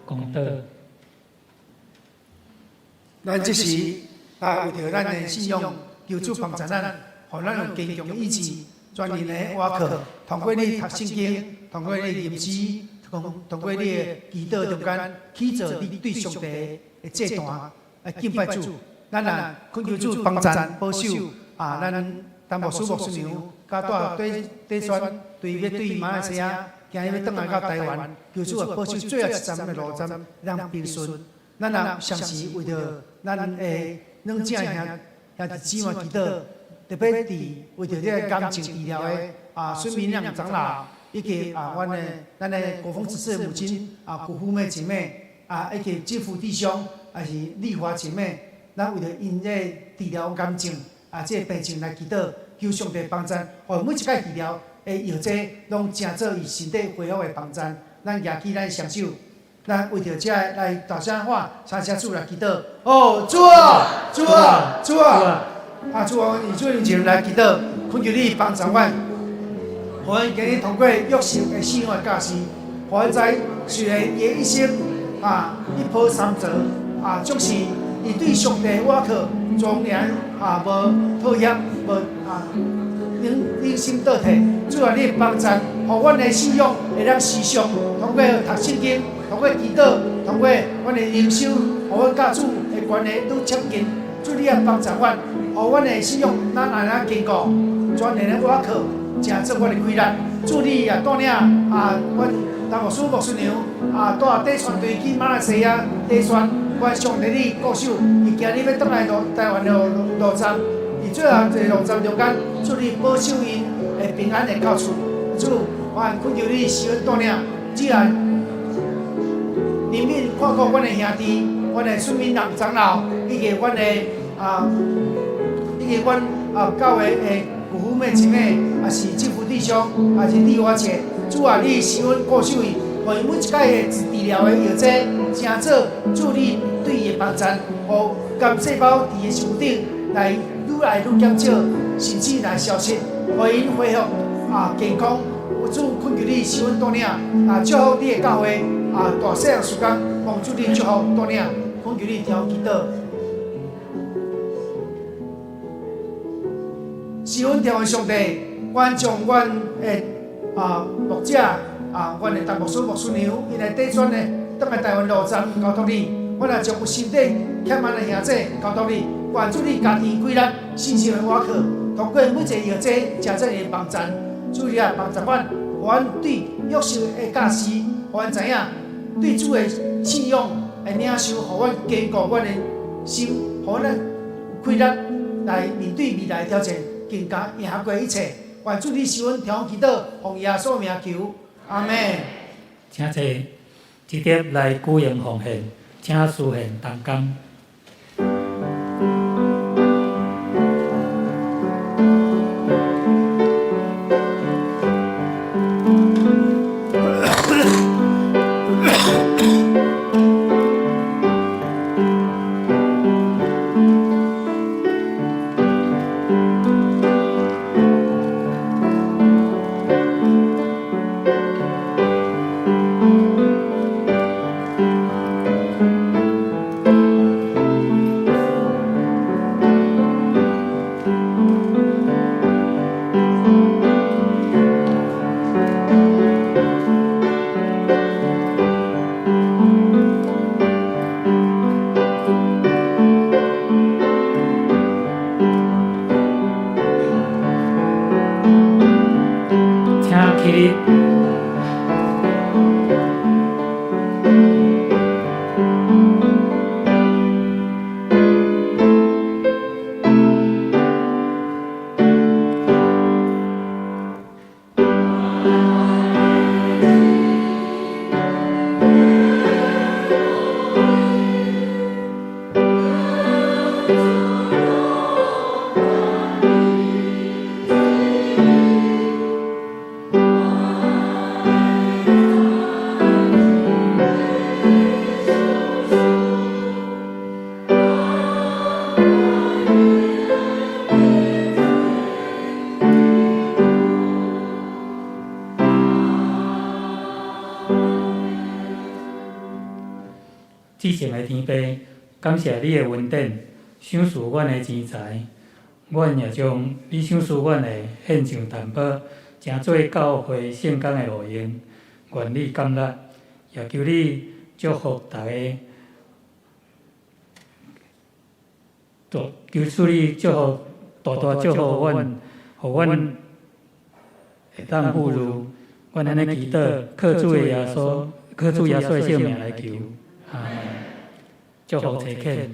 講道。咱這時啊，為著咱的信仰，求主幫助咱，予咱有堅強的意志，全然的倚靠，通過你讀聖經，通過你吟詩，通過你的祈禱中間，起做你對上帝的祭壇，來敬拜主。咱啊，懇求主幫贊保守啊，咱陳牧師牧師娘，佮帶短短宣對欲對馬來西亞，今日欲轉來到台灣，求主啊保守最後一站的路站，讓平順。咱也同時為著咱的兩正兄兄弟姊妹祈禱，特別佇為著這个癌症治療的孫明亮長老，以及阮的國峰執事的母親古富妹姐妹以及金福弟兄，也是麗華姐妹，咱為著𪜶這个治療癌症這个病情來祈禱，求上帝幫贊，予每一擺治療的藥劑攏成做伊身體恢復的幫贊。咱舉起咱雙手。咱為著這來大聲喊，三聲主來祈禱。哦，主啊，主啊，主啊！啊，主啊，以主的名來祈禱，懇求你幫助阮。予阮今日通過約瑟的信仰的教示，予阮知雖然伊的一生啊一波三折啊，總是伊對上帝倚靠，終然啊無妥協，無啊忍心倒退。主啊，你幫贊，予阮的信仰會當時常通過讀聖經，通過祈禱，通過阮的靈修，予阮佮主的關係愈親近。主你也幫助阮，予阮的信仰咱按呢堅固，專然的倚靠，成做阮的氣力。主你也帶領啊，阮陳牧師、牧師娘啊，帶短宣隊去馬來西亞短宣，願上帝你顧守，伊今日欲轉來台灣的路站，佇最後一个路站中間，主你保守𪜶會平安的到厝。主，我懇求你施恩帶領，只要憐憫看顧阮的兄弟，阮的孫敏人長老，以及阮的啊，以及阮啊教會的舅父妹姊妹，也是姊夫弟兄，也是你我姐。主啊，你施恩顧守伊，予伊每一擺的治療的藥劑，成做主你對伊的幫贊，予癌細胞佇伊身軀頂來愈來愈減少，甚至來消失，予𪜶恢復啊健康。主懇求你施恩帶領，啊祝福你的教會啊大細項時間，望主你祝福帶領，懇求你聽我祈禱。施恩天父上帝，阮將阮的啊牧者啊，阮的陳牧師、牧師娘，𪜶來短宣的，轉來台灣路站交託你。阮也將有身體欠慢的兄弟交託你，願主你加添氣力，信心的倚靠，通過每一个藥劑，誠濟的幫贊。主你啊，幫助阮，予阮對約瑟的教示，予阮知影對主的信仰的領受，予阮堅固阮的心，予阮有氣力來面對未來的挑戰，更加贏過一切。願主你施恩聽阮祈禱，奉耶穌名求，阿們。請坐，直接來舉行奉獻，請司獻同工。請起立。至聖的天父，感謝你的恩典，賞賜阮的錢財，阮也將你賞賜阮的獻上擔保，成做教會聖工的路用，願你感納，也求你祝福逐家，求主你祝福，大大祝福阮，予阮會當富裕。阮按呢祈禱，靠主的耶穌，靠主耶穌的聖名來求。阿們。祝福齊懇。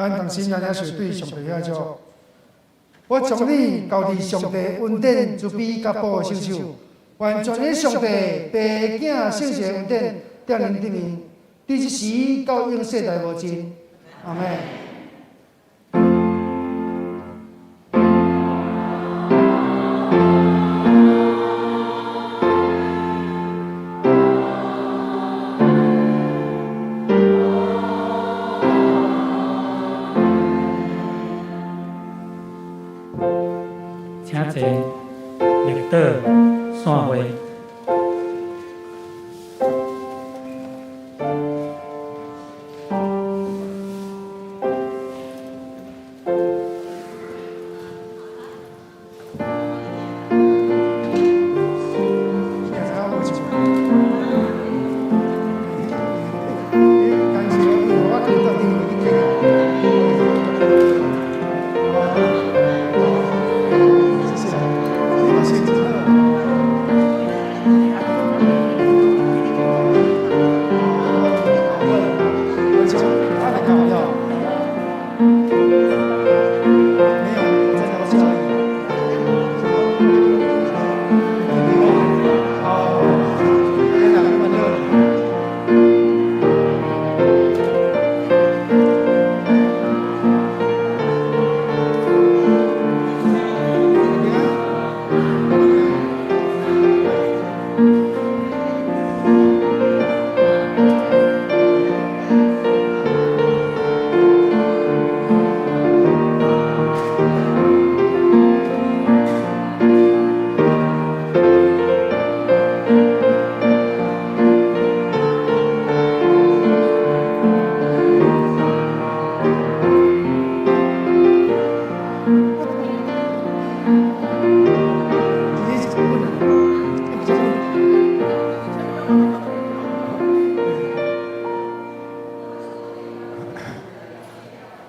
咱同心來領受對上帝的祝福。我將你交佇上帝恩典慈悲佮保護聖手，願全能上帝父囝聖神恩典踮恁頂面，佇這時到永世代無盡。阿們。請坐，默禱，散會。